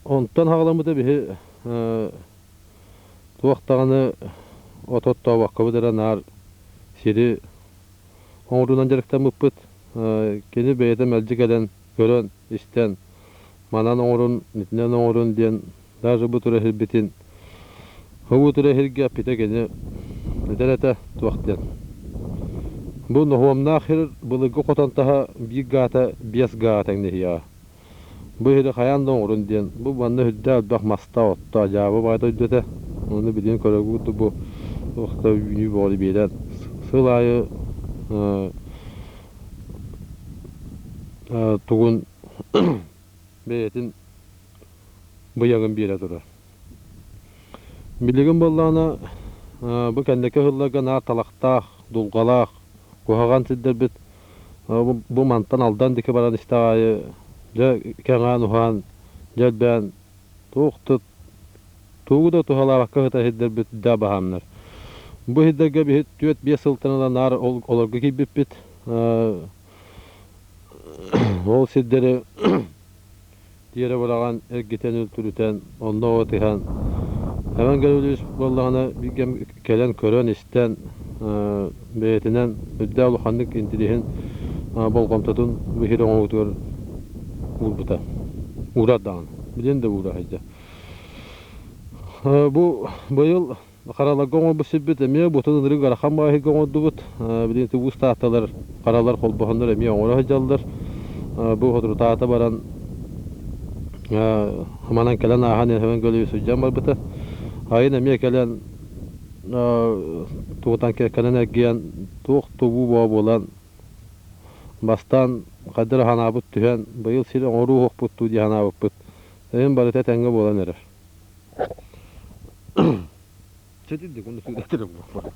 Онтон хаҕаламмыта биһи туох даҕаны от оттообоккобут эрэ наар сири оҥоруунан дьарыктаммыппыт. Кини бэйэтэ мэлдьи кэлэн көрөн, истэн, манан оҥорун, итинэн оҥорун диэн даже бу турэһирбитин бу турэһиргэ эппитэ кини этэр этэ туох диэн. Бу ноһуомнаах сир былыргы хотон таһа биир гаата биэс гаа тэҥнэһиэҕэ. Бу иһири хайаан да оҥорун диэн, бу манна үрдээх элбэх маста, отто, дьаабы баҕайы дойду этэ. Ону билигин көрөргүт курдук бу туохта үүнүү бөҕөнү биэрэн сыл аайы тугун бэйэтин быйаҥын биэрэ турар. Билигин буоллаҕына бу кэнники сылларга наар талахтаах, дулҕалаах, куһаҕан сирдэрбит бу мантан Алдан диэки баран истэх аайы дьэ кэҥээн-уһаан, дьэ элбээн туох да тугу да туһалаабакка сытар сирдэрбит да баһаамнар. Бу сирдэргэ биһи түөрт-биэс сылтан ыла наар олорго киирбиппит. Ол сирдэри тиэрэ быраҕан, эргитэн үлтүрүтэн, онно ытыһан, Эван Гаврильевич буоллаҕына бииргэм кэлэн көрөн-истэн, бэйэтинэн үрдээх улаханнык интириэһин болҕомтотун биһиги оҥоһуутугар уурбута. Уурар даҕаны. Билигин да уура сылдьар. Бу быйыл Хараларга оҥорбут сирбит эмиэ бутун ынырык ыарахан баайга оҥордубут. Билигин уус таатталар харалар холбоһоннор эмиэ оҥоро сылдьаллар. Бу соторутааҕыта баран манан кэлэн ааһан иһэн көлүйэ сылдьан барбыта. Айын эмиэ кэлэн тугутан кэлэн эргийэн туох тубуу боо буолан бастаан хайдах эрэ санаабыт түһэн быйыл сир оҥоруу оһохпут дуу дии санаабыппыт. Эйин барыта этэҥҥэ буолан эрэр. Чэтирдик оны сүүрэтирим буолла.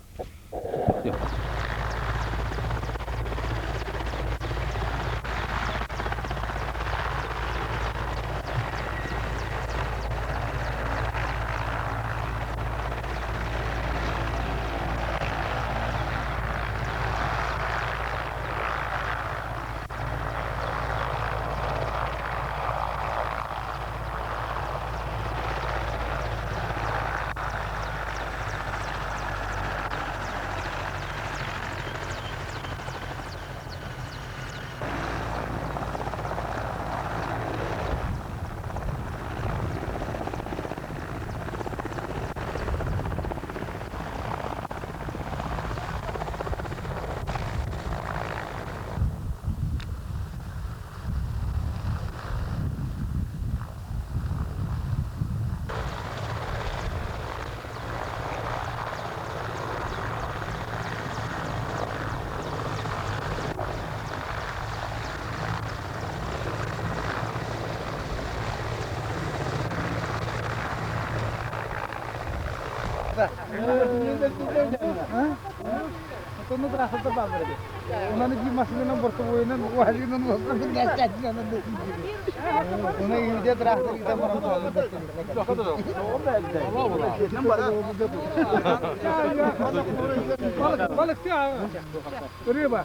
Рыба.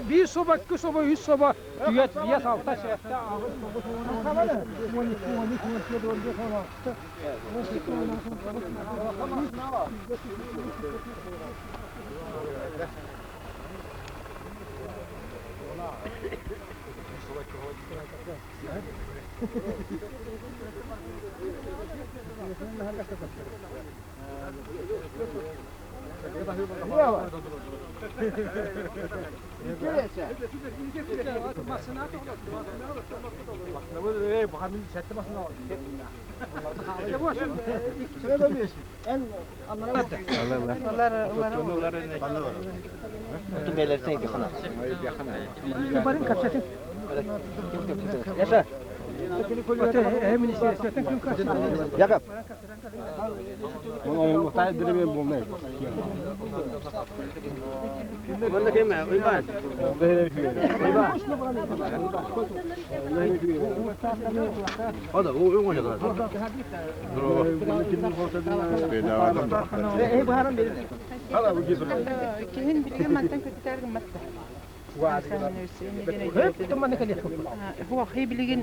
Bir soba, iki soba, üç soba, түөрт, биэс, алта, сэттэ, аҕыс, тоҕус, 10, 12, 13, 14, 15, 16, 17, 18, Яша. Яков. Киһин билигин мантан көтүтэр гымматта. Хуахи билигин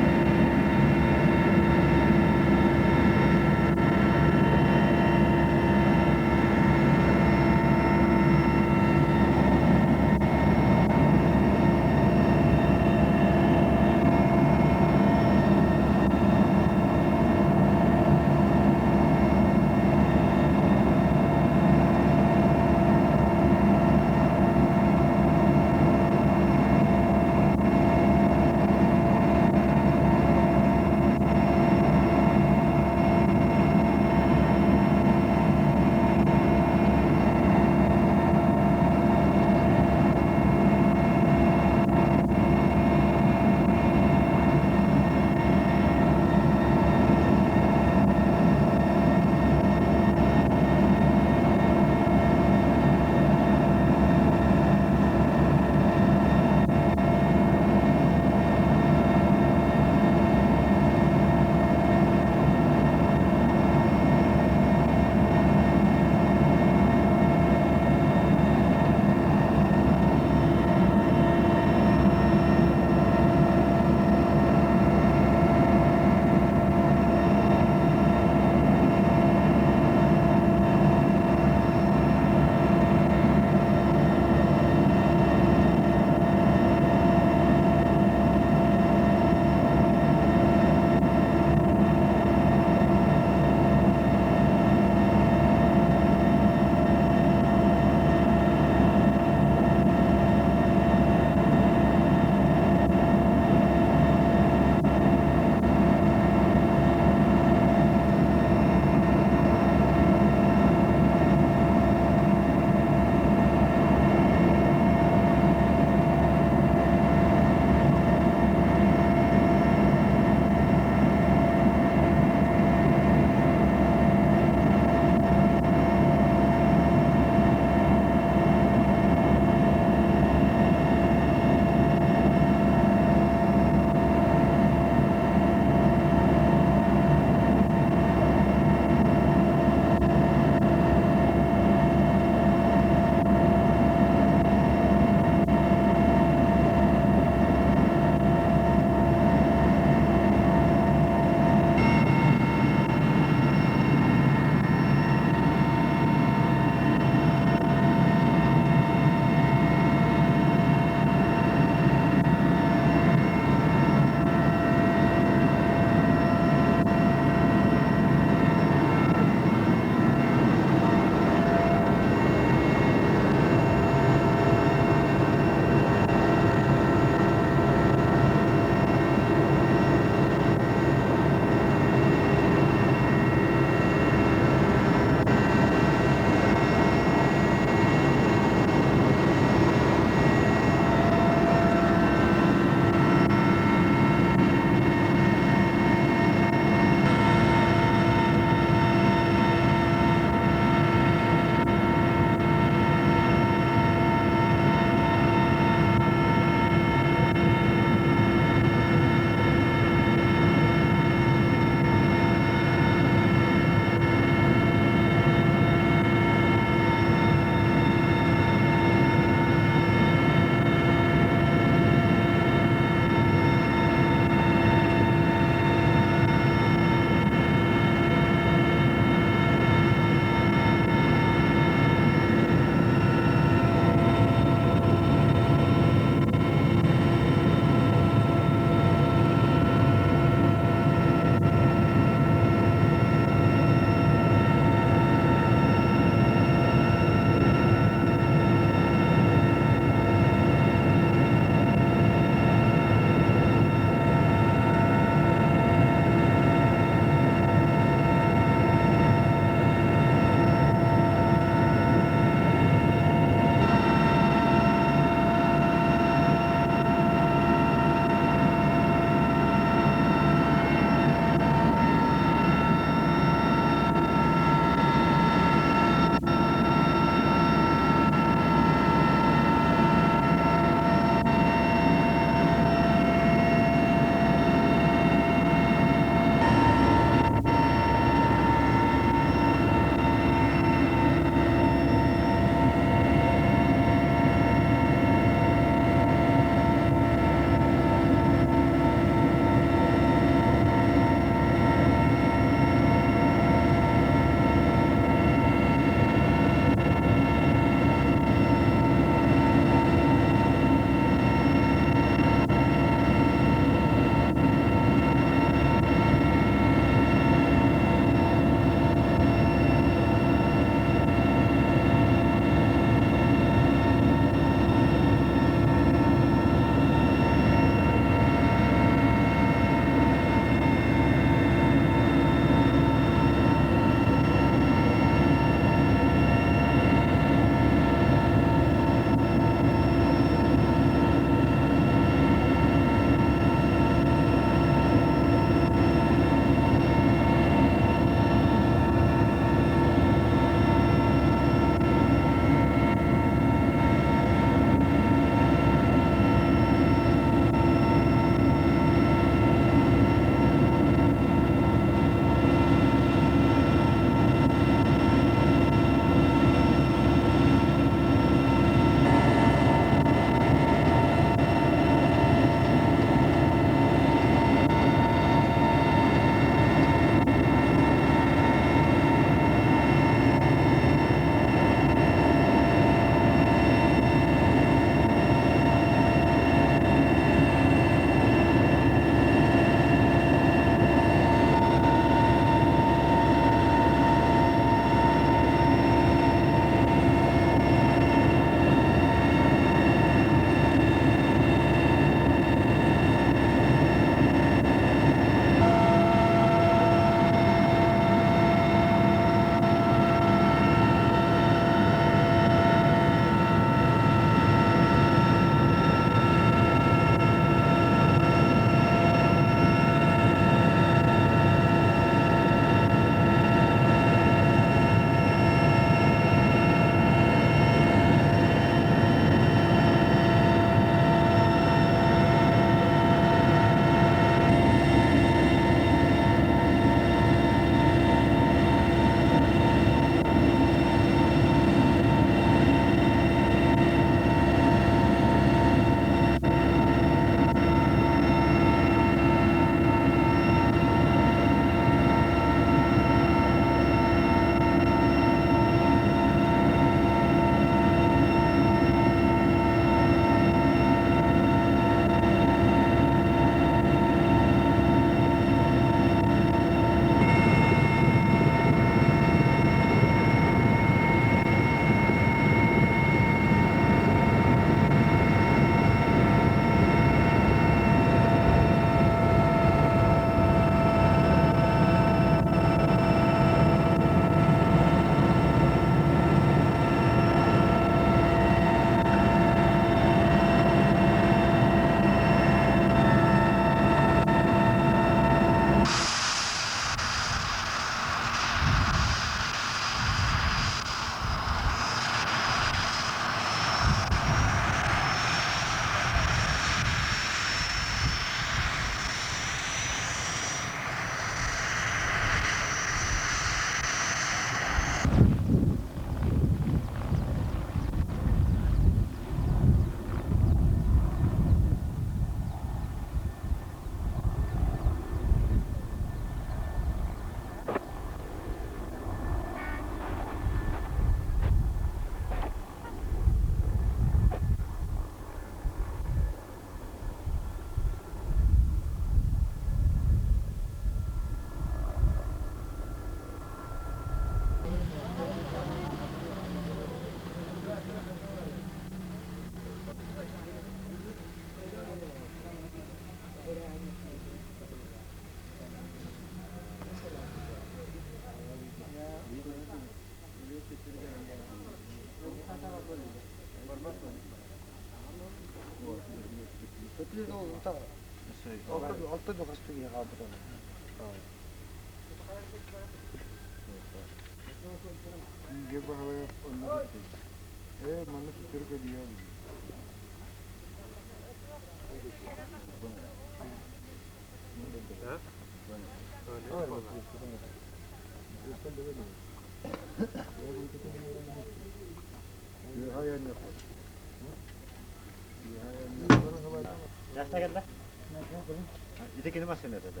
Ити кини массыыната да?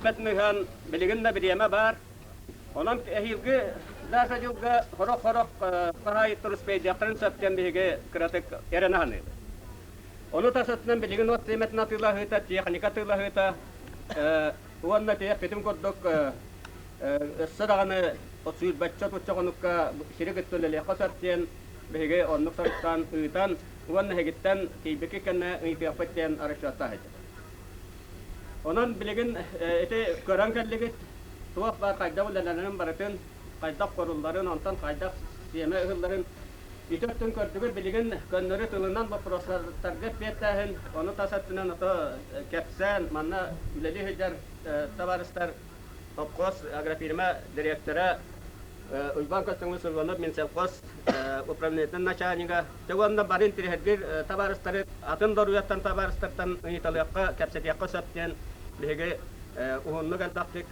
Бэт билигин да бириэмэ баар. Онон эһиилги Даша дьылга хорох-хорох хаһаайыттар успейдиахтарын сөптөн биһиги кыратык эрэнэ саныыбыт. Ону тасатынан билигин от сиэмэтин атыылаһыыта, техника атыылаһыыта уонна тиэхпитин курдук өссө даҕаны сүүрбэччэ отучча хонукка сири кытта үлэлиэххэ сөп диэн биһиги оннук соруктаан ыытан уонна эһигиттэн тиийбиккит кэннэ ыйытыахпыт диэн расчеттаах этим. Онон билигин ити көрөн кэллигит, туох баар хайдах үлэлэнэрин барытын, хайдах корулларын, онтон хайдах сиэмэ ыһылларын ити өттүн көрдүгүт. Билигин көннөрү тылынан боппуруостарга эппиэттээһин, ону тас өттүнэн ото кэпсээн, манна үлэлии сылдьар табаарыстар Сопхуос агрофирма директора Уйбаан Көстөҥү Сылванов Минсельхоз управлениетын начальнига Дьэ уонна бары интириэһиргиир табаарыстары атын доруйаттан табаарыстартан ыйыталыахха, кэпсэтиэххэ сөп диэн биһиги уһуннук элбэхтик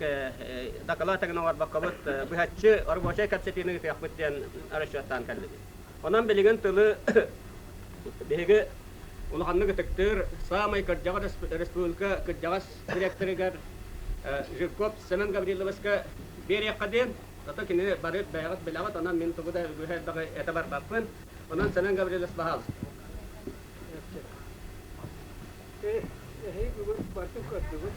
дакылаат эҥин оҥорбоккобут быһаччы рабочай кэпсэтиини ыытыахпыт диэн расчеттаан кэллибит. Онон билигин тылы биһиги улаханнык ытыктыыр саамай кырдьаҕас республика кырдьаҕас директорыгар Жирков Семен Гавриловичка биэриэххэ диэн, ото кини бары бэйэҕит билэҕит, онон мин тугу да үгүһү элбэҕи этэ барбаппын. Онон Семен Гаврилович баһаалыста. Эһиги бүгүн барытын көрдүгүт.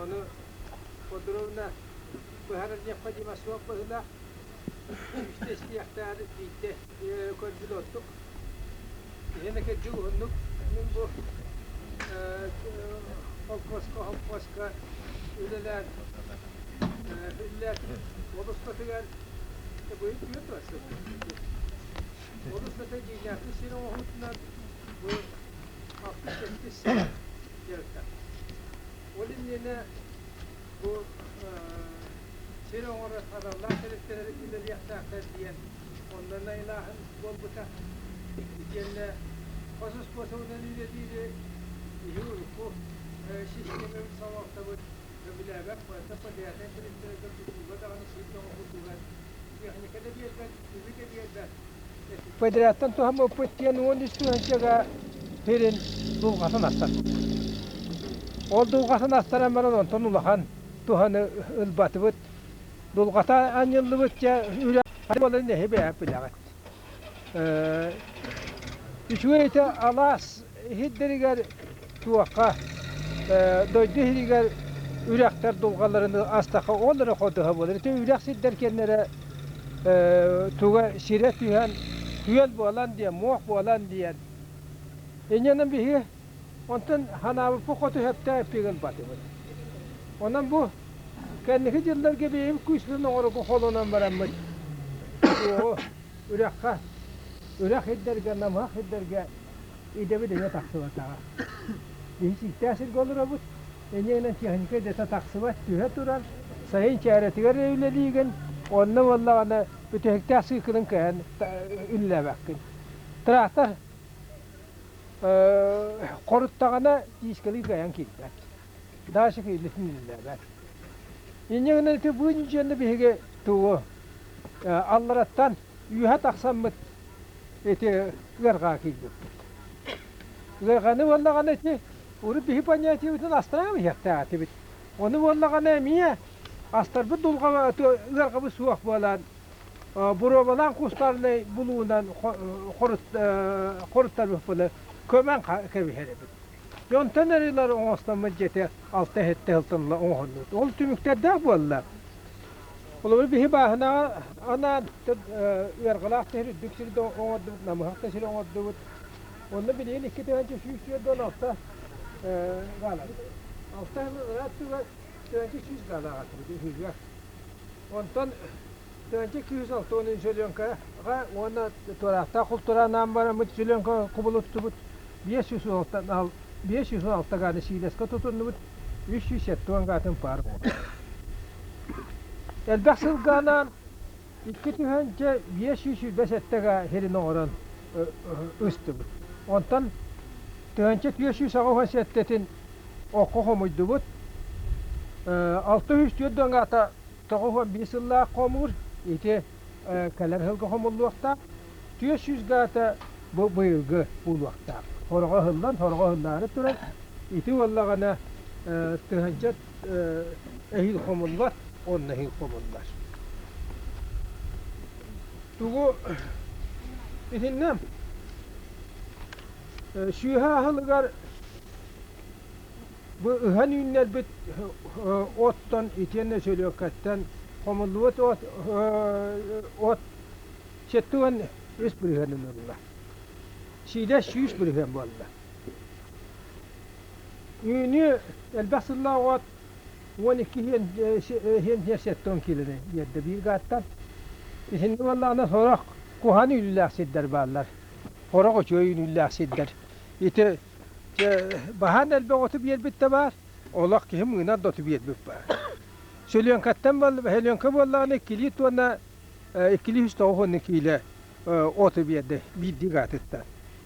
Ону подробно быһаарар необходимо суох быһыылаах. Үстэ истиэхтээр биирдэ көрбүт ордук. Иһин кырдьык уһуннук мин бу холкуоска холкуоска үлэлээн үлэлээтим. Ол устатыгар быйыл 40 сыл. Ол устата дьиҥнээхтик сир оҥоһуутунан бу 67 сыл. дьарыктанар. Ол иннинэ бу сир оҥорор аналлаах тэрилтэлэр үлэлиэхтээхтэр диэн онно найылааһын буолбута. Итиэннэ хос способунан үлэлиири иһи урукку систиэмэбит салалтабыт сөбүлээбэт, барыта подряднай тэрилтэлэргэ тутууга даҕаны сир оҥоһуутугар техника да биэрбэт, үбү да биэрбэт. Подрядтан туһаммыппыт диэн 13 тыһыынчаға сирин дулҕатын астарбыппыт. Ол дулҕатын астаран баран онтон улахан туһаны ылбатыбыт. Дулҕата анньыллыбыт дьэ үлэ буоларын эһи бэйэҕит билэҕит. Үчүгэй этэ алаас иһирдэригэр туохха дойду иһигэр үрэхтэр дулҕаларын астаха ол эрэ ходуһа буолар. Ити үрэх сирдэр кэннэрэ туга сирэ түһэн күөл буолан диэн, муох буолан диэн. Инньэнэн биһиги онтон ханаабыппыт хоту сөптөөх эппиэг ылбатыбыт. Онон бу кэнники дьылларга бэйэм күүспүн оҥорорго холонон бараммыт үрэххэ, үрэх ирдэргэ, намыһах ирдэргэ идэбит эмиэ тахсыбатаҕа. Биһи сииктээх сиргэ олоробут, инньэ техника идэтэ тахсыбат, түһэ турар, сайын чээрэтигэр эрэ үлэлиигин, онно буоллаҕына бүтэһиктээх сыыкылын кыайан үлэлээбэккин. Трактор хоруттаҕына диискэлии кыайан киирбэт. Дальше киирбитин үлэлээбэт. Инньэ гынан ити бу дьиэни биһиги тугу аллараттан үөһэ тахсаммыт ити ыарҕаҕа киирбиппит. Ыарҕаны буоллаҕына ити урут биһи понятиебытын астаран иһиэхтээх этибит. Ону буоллаҕына эмиэ астарбыт дулҕа ыарҕабыт суох буолан боруобалаан кустарнай булуунан хоруттарбыппына көмөн кэбиһэр эбит. Онтон эрилэр оҥостоммут дьиэтэ алта иһиттэ сылтан оҥоһуллубут. Ол түмүктэрдээх буолла. Холобур, биһи бааһынаҕа анаан ыарҕалаах да сир, үрдүк сиргэ оҥордубут, намыһах да сири оҥордубут. Онно билигин 2146 гаалабыт. Алта ырааттыгар 1100 гаалаах атыбыт үһүгэр. Онтон 1260 Зеленкаҕа уонна туораахтаах култууранаан бараммыт Зеленка кубулуттубут 506 гааны сиилэскэ тутуннубут 370 гаатын паар буолла. Элбэх сылга анаан 2527 га сирин оҥорон ыстыбыт. Онтон 1487-тин окко хомуйдубут. 604 гаата 91 сыллаах хомуур ити кэлэр сылга хомуллуохтаах. 400 гаата бу быйылгы буолуохтаах. Сороҕо ыһыллан, сороҕо ыһыллаары турар. Ити буоллаҕына тыһыынча эһиил хомуллар, уонна эһиил хомуллар. Тугу итиннэ сүөһэ аһылыгар бу ыһан үүннэрбит оттон итиэннэ сөлүөккэттэн хомуллубут от от 73 бырыһыанын ылла. Сиидэ 100% буолла. Үүнүү элбэх сыллаах от 12 иһин 70 киилэни биэрдэ биир гааттан. Итинник буоллаҕына сорох куһаҕан үүнүүлээх сирдэр бааллар. Сорох үчүгэй үүнүүлээх сирдэр. Ити баһаан элбэх оту биэрбит да баар, олох киһи мыынар да оту биэрбит баар. Сөлүөҥкэттэн сөлүөҥкэ буоллаҕына иккилии туонна иккилии үс тоҕус уонна киилэ оту биэрдэ биирдии гаатыттан.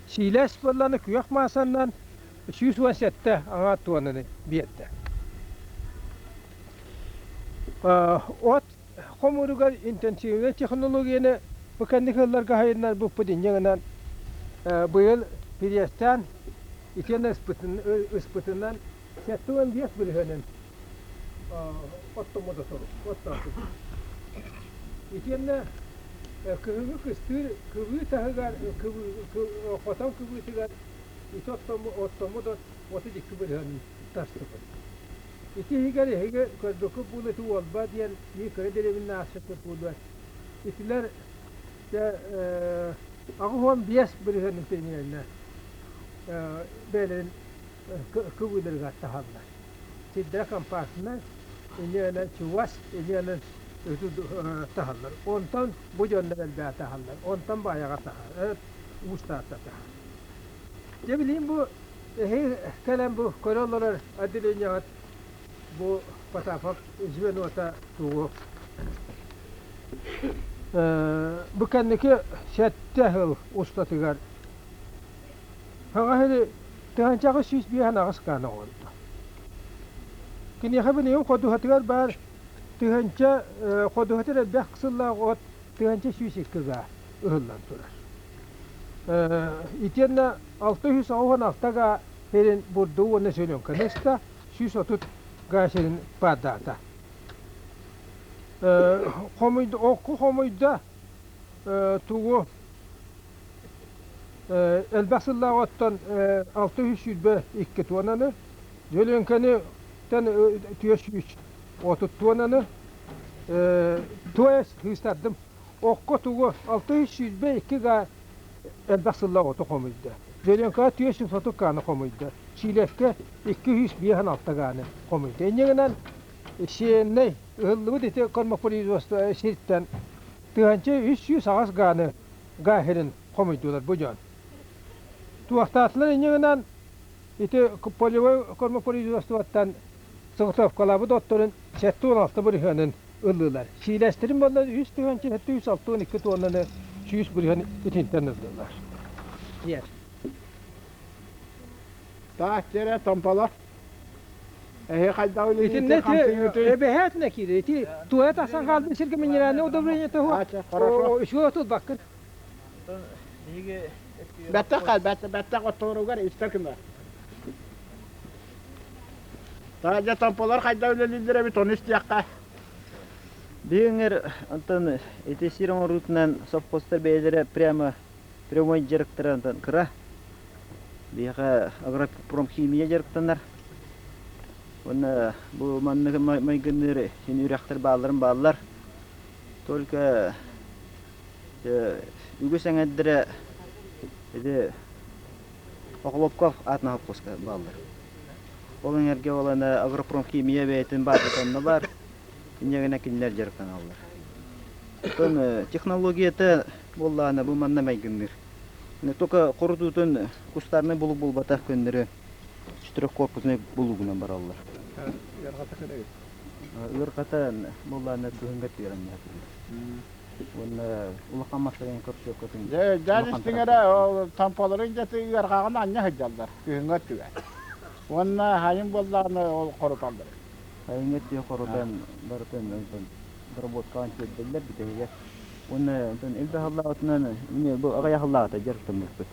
Сиилэс буоллаҕына күөх маасаннан 117 аҥаар туоннаны биэрдэ. От хомууругар интенсивнэй технологияны бу кэнники сылларга сайыннарбыппыт инньэ гынан быйыл кириэстээн итиэннэ ыспытынан 75 бырыһыанын оттоммут оттоотубут. Итиэннэ кыһыҥҥы кыстыыр кыбыы таһыгар хотон кыбыытыгар ити оттоммут от 32 бырыһыанын тастыбыт. Ити иһигэр эһиги көрбүккүт буолуо ити Уолба диэн биир кыра дэриэбинэ аахсыппыт буолуо. Итилэр дьэ 85 бырыһыанын примерно бэйэлэрин кыбыыларыгар таһаллар. Сирдэрэ компактнай, инньэ чугас, инньэ таһаллар. Онтон бу дьоннор элбэҕи таһаллар. Онтон баайаҕа таһар, Уус Таатта таһар. Дьэ билигин бу. Эһиги кэлэн бу көрө олорор отделениеҕыт бу Потапов звенота тугу бу кэнники сэттэ сыл устатыгар Хаҕаһыны тыһыынчаҕа 158 гааны оҥордо. Киниэхэ билигин ходуһатыгар баар тыһыынча ходуһатын элбэх сыллаах от 1102 гаа ыһыллан турар. Итиэннэ 686 гаа сирин бурдугу уонна селенканы ыста, 130 гаа сирин паардаата. Хомуйда, окку хомуйда тугу Элбэх сыллаах оттон 622 туонаны, Дьөлүөҥкэни 430 туонаны, то есть хыыстардым. Окко тугу 622 га элбэх сыллаах оту хомуйда. Дьөлүөҥкэҕэ 430 гааны хомуйда. Чиилэскэ 256 гааны хомуйда. Инньэ гынан сиэннэй ыһыллыбыт ити кормопроизводство сиртэн 1308 гааны гаһерин хомуйдулар бу дьон. Туохтаатылар инньэ гынан ити полевой кормопроизводствоттан заготовкалаабыт отторун 76 бырыһыанын ыллылар. Сиилэстэрин буолла 3 762 туоннаны 100 бырыһыан итинтэн ыллылар. Нет. Таах дьэрэ томполо. Эһи хайдах Итиннэ эбэһээтинэ киирэр. Ити туойа тахсан хаалбыт сиргэ минеральное удобрение туһу үчүгэй отулбаккын. Бэттэх хал, бэттэх отторугар истэ көмө. Таажа томполор хайдах үлэлииллэр эбит ону истиэххэ. Бүгүҥҥэр онтон ити сир оҥоруутунан совхозтар бэйэлэрэ прямо прямой дьарыктара онтон кыра. Биһиэхэ агропромхимия дьарыктанар. Уонна бу маннык майгынныыр син үрэхтэр баалларын бааллар. Только үгүс эҥэрдэрэ ити Охлопков аатынан совхозка бааллар. Ол эҥэргэ буолан агропромхимия бэйэтин баазата онно баар. Инньэ гына кинилэр дьарыктаналлар. Оттон технологията буоллаҕына бу манна майгынныыр. Только хорутуутун кустарнай булук булбатах көннөрү четырехкорпусный булугунан бараллар. Ыарҕата кэлэбит. Ыарҕата буоллаҕына кыһыҥҥа түөрэннээтилэр. Уонна улахан массыына көрсүөккөтүн Дьэ, дьаан истиҥ эрэ, ол тамполарын дьэ ыарҕаҕын анньа сылдьаллар күһүҥҥү өттүгэр. Уонна хайын буоллаҕына ол хоруталлар. Хайыҥҥа өттүгэр хорутан барытын доработкаҕын тиэрдэллэр бүтэһигэр. Уонна онтон элбэх аһыллаабытынан эмиэ бу аҕыйах аһыллаабыта дьарыктаммыппыт.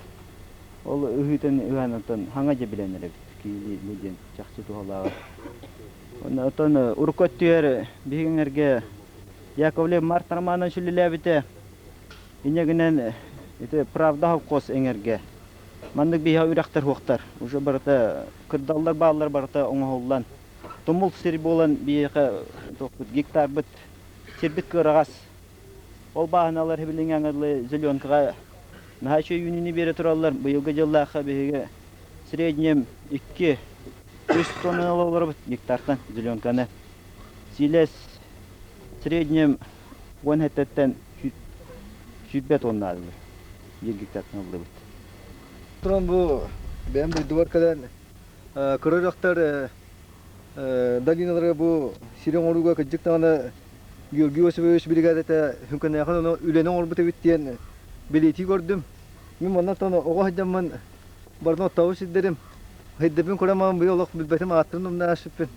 Ол ыһыытын ыһан онтон хаҥа дьэ билэн эрэбит киили бу диэн чахчы туһалааҕа. Уонна оттон урукку өттүгэр биһиги эҥэргэ Яковлев Март Романович үлэлээбитэ. Инньэ гынан ити Правда холкуос эҥэргэ маннык биһиэхэ үрэхтэр суохтар. Уже барыта кырдаллар бааллар барыта оҥоһуллан тумул сир буолан биһиэхэ туохпут гектарбыт сирбит кыараҕас. Ол бааһыналар билиҥҥи аҥардыы зеленкаҕа наһаа үчүгэй үүнүүнү биэрэ тураллар. Быйылгы дьыллаахха биһиги среднем 2 3 тонна олоробут гектартан зеленканы. Сиилэс среднем 10 хэттэттэн 100 тонна аадылар. Биир гектартан ыллыбыт. Туран бу бэйэм дойдубар кэлэн кыра дьахтар долиналарга бу сири оҥорууга кырдьык даҕаны Георгий Осипович биригээдэтэ Хүҥкэнээхин ону үлэни оҥорбут эбит диэн бэлиэтии көрдүм. Мин манна оттон оҕо сылдьаммын барытын оттообут сирдэрим Хайдабын көрөн быйыл олох билбэтим ааттарын умна ааспыппын.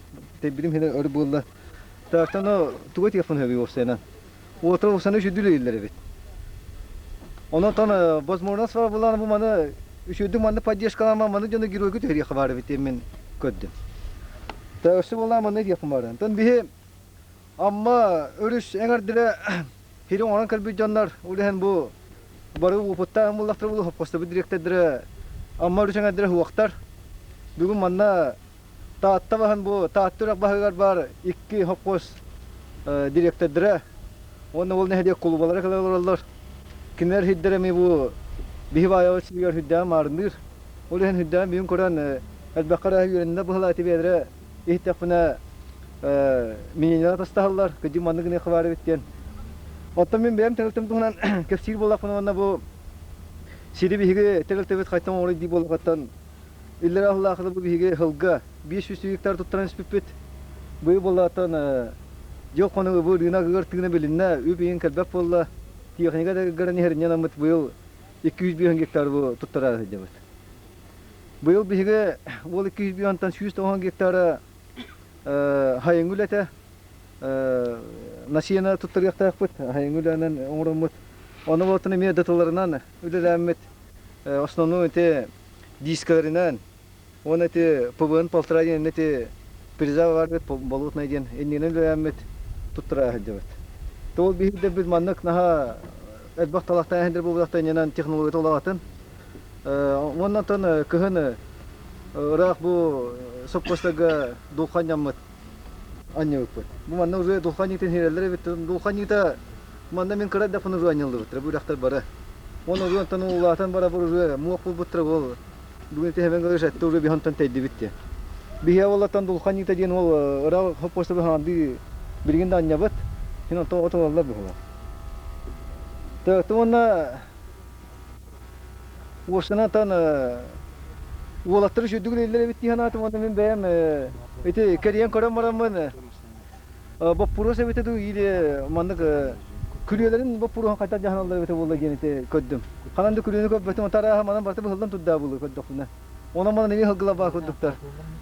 Тэйбитим хинэ өр буолла. Таактан тугу этиэхпин сөбүй уопсайынан. Уотра уопсаны үчүгдүк үлэлииллэр эбит. Онон возможность бар булан бу маны үчүгдүк манны поддержкалаама маны дьону геройга түһэриэххэ баар эбит диэн мин көрдүм. Та өссө буоллаан манны этиэхпин баар. Тон биһи Амма өрүс эҥэрдэрэ хири оҥорон кэлбит дьоннор ол иһин бу бары уопуттаах буллахтара буолуо хоппостубут дириэктэрдэрэ Амма өрүс эҥэрдэрэ суохтар. Бүгүн манна Таатта баһын бу Таатта үрэх баһыгар баар икки хоппуос дириэктэрдэрэ уонна ол нэһилиэк кулубалара кэлэ олороллор. Кинилэр сирдэрэ эмиэ бу биһи баайабыт сиригэр сүрдээҕин маарынныыр. Ол иһин сүрдээҕин бүгүн көрөн элбэххэ эрэ үөрэннэ быһылаа ити бэйэлэрэ иһиттэхпинэ мининэн атастаһаллар, кыдьык маннык гыныахха баар эбит диэн. Оттон мин бэйэм тэрилтэм туһунан кэпсиир буоллахпына уонна бу сири биһиги тэрилтэбит хайтан оҥорой дии буоллахыттан Иллэрээ сыллаахыта бу биһиги сылга 500 гектар туттаран испиппит. Быйыл буоллааттан дьыл хонугу бу рынок ыгар тыына билиннэ, үп иһин кэлбэт буолла. Техника да ыггарын иһэринэн аммыт быйыл 205 гектар бу туттара сылдьабыт. Быйыл биһиги ол 205-тан 190 гектара хайыҥ үлэтэ насиена туттарыахтаахпыт, хайыҥ үлэнэн оҥороммут. Ону болтун эмиэ датыларынан үлэлээммит основной ити дискаларынан уонна ити ПВН полтора диэн ити приза барбыт болотнай диэн иннинэн үлэлээммит туттара сылдьабыт. Ол биһирдэрбит маннык наһаа элбэх талахтаан иһиндэр буолбатахта иннинэн технологията улаҕатын. Уонна онтон кыһын ыраах бу сопхуостарга дулханньаммыт анньыбыппыт. Бу манна уже дулханньытын иһирэллэр эбит. Дулханньыта манна мин кыра эрдэхпинэ уже анньыллыбыттара бу үрэхтэр бары. Уонна уже онтон улаатан бара уже муох булбуттара ол бүгүн ити хэбэн этте уже бихонтон тэйдибит диэн. Биһиэ оллаттан дулханньыта диэн ол ыраах сопхуоста хаанды билигин да анньабыт. Хин онтон отололлор быһылар. Уонна Уостанатан уолаттары үчүгдүк үлэлииллэр эбит дии санаатым уонна мин бэйэм ити кэрийэн көрөн бараммын боппуруос эбитэ дуу или маннык күрүөлэрин боппуруоһун хайдах дьаһаналлар эбитэ буолла диэн ити көрдүм. Ханан да күрүөнү көрбөтүм, тарааһа манан барыта быһыллан турдаа буолуо көрдөхпүнэ. Онон манан эмиэ сылгылар курдуктар.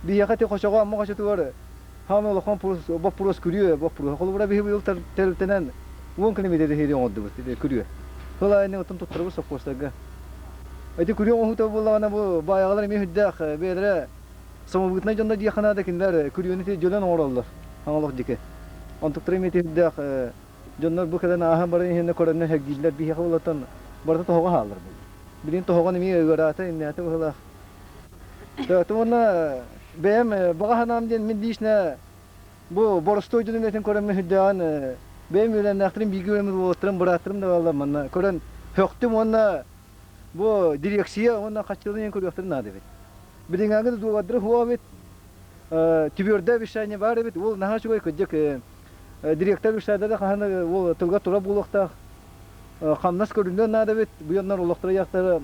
Биһиэхэ ити хочоҕо Амма хочотугар хаамай улахан боппуруос күрүө боппуруоһа. Холобура биһи быйыл тэрилтэнэн 10 километр иһири оҥордубут күрүө. Сыл аайы оттон туттарабыт сопхуостарга. Ити күрүө оҥоһуута буоллаҕына бу баайаҕалар эмиэ сүрдээх бэйэлэрэ самобытнай дьонно диэххэ наада кинилэр күрүөнү ити дьөлөн оҥороллор хаҥалох диэки. Онтуктара эмиэ сүрдээх дьоннор бу кэлэн ааһан баран иһэннэ көрөннөр сэргииллэр биһиэхэ буоллартан барыта тоһоҕо хааллар буолла. Билигин тоһоҕон эмиэ ыараата, иннээтэ быһыылаах. Уонна бэйэм баҕа санаам диэн мин лично бу боростуой дьон үлэтин көрөммүн сүрдээҕин бэйэм үөлээннээхтэрим бииргэ үөрэммит уолаттарым бырааттарым да бааллар манна көрөн сөхтүм уонна бу дирекция уонна хаччылын иһин көрүөхтэрин наада эбит. Билиҥҥээҥи да дуобардара суох эбит, твердое обещание баар эбит, ол наһаа үчүгэй кырдьык директор обещание да хаһан ол тылга тура буолуохтаах хамнас көрүллүөн наада эбит, бу дьоннор олохторо яхтара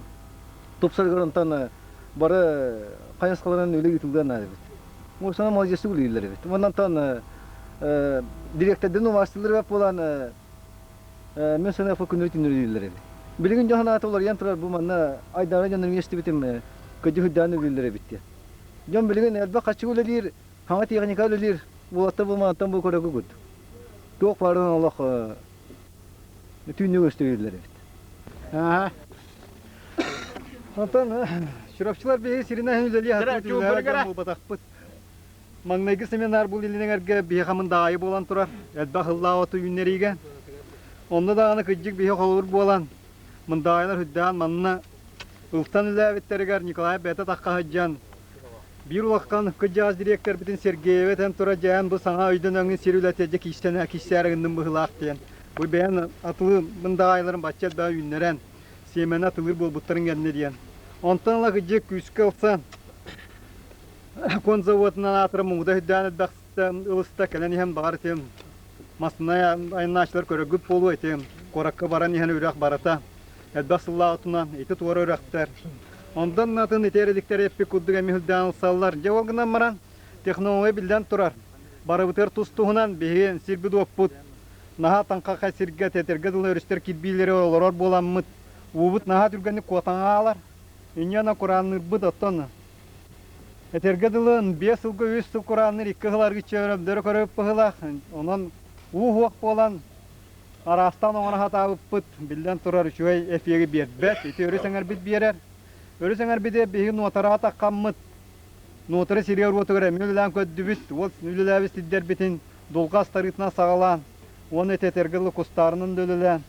тупсарыгар онтон бары хайысхаларынан үлэ ыытыллыан наада эбит. Муусана молодежь үлэлииллэр эбит. Уонна онтон дириэктэрдэрин убаастыыллар эбит буолан мен санааппа күнүрү түнүрүлүүллэр эбит. Билигин дьон санаата уларыйан турар бу манна айдаара дьоннорун истибитим кыдьы үрдээн үлэлииллэр эбит диэн. Дьон билигин элбэх хаччы үлэлиир, хаҥа техника үлэлиир, уолаттар бу мантан бу көрөгү курдук. Туох баарын олох түүннүк өстөйүллэр эбит. Онтон Чурапчылар биһиги сиринэн үлэлии сатыыр үлэлээх дьон буолбатахпыт. Маҥнайгы семинар бу илинэҥэргэ биһиэхэ мындаҕайы буолан турар, элбэх ыллаах оту үүннэриигэ. Онно даҕаны кырдьык биһи холобур буолан, мындаҕайылар үрдээн манна ылсан үлээбиттэригэр Николай бэйэтэ тахха сылдьан, биир улахан кырдьаҕас дириэктэрбитин Сергееви этэн тура дьээн бу саҥа өйдөн өҥүн сир үлэтэ дьэ киистэнэ киссээри гынным быһыылаах диэн. Бу бэйэн атылыы мындаҕайыларын бачча элбэҕи үүннэрэн, сиэмэни атылыыр буолбуттарын кэннэ диэн. Онтон ыла кырдьык күүскэ ылсан, конзаводынан аатыра муҥута үрдээн элбэхтэ ылыста кэлэн иһэн баҕар ити массыына айаннааччылар көрөргүт буолуо ити куоракка баран иһэн үрэх барыта элбэх сыллаах отунан ити туора үрэхтэр онтон атын ити эрэликтэр эппит курдук эмиэ үрдээн ылсаллар дьэ ол гынан баран технология биллэн турар барыбытыгар тус-туһунан биһиги сирбит-уоппут наһаа таҥхахай сиргэ тэтэргэ дылы өрүстэр кирбиилэри олорор буоламмыт уубут наһаа түргэнник куотан хаалар инньэ кураанныырбыт оттон Этэргэ дылы, 5 сылга 3 сыл кураанныыр 2 сыл аргыччы өрөмдөрө көрөбүт быһыылаах. Онон уу суох буолан, араастаан оҥоро сатаабыппыт, биллэн турар, үчүгэй эфири биэрбэт. Ити өрүс эҥэрбит биэрэр. Өрүс эҥэрбити биһиги нуотараҕа таххаммыт, нуотара сиригэр уотугар эмиэ үлэлээн көрдүбүт. Уол үлэлээбит сирдэрбитин дулҕа астарыытынан саҕалаан, уонна ити этэргэ дылы кустаарынан да үлэлээн,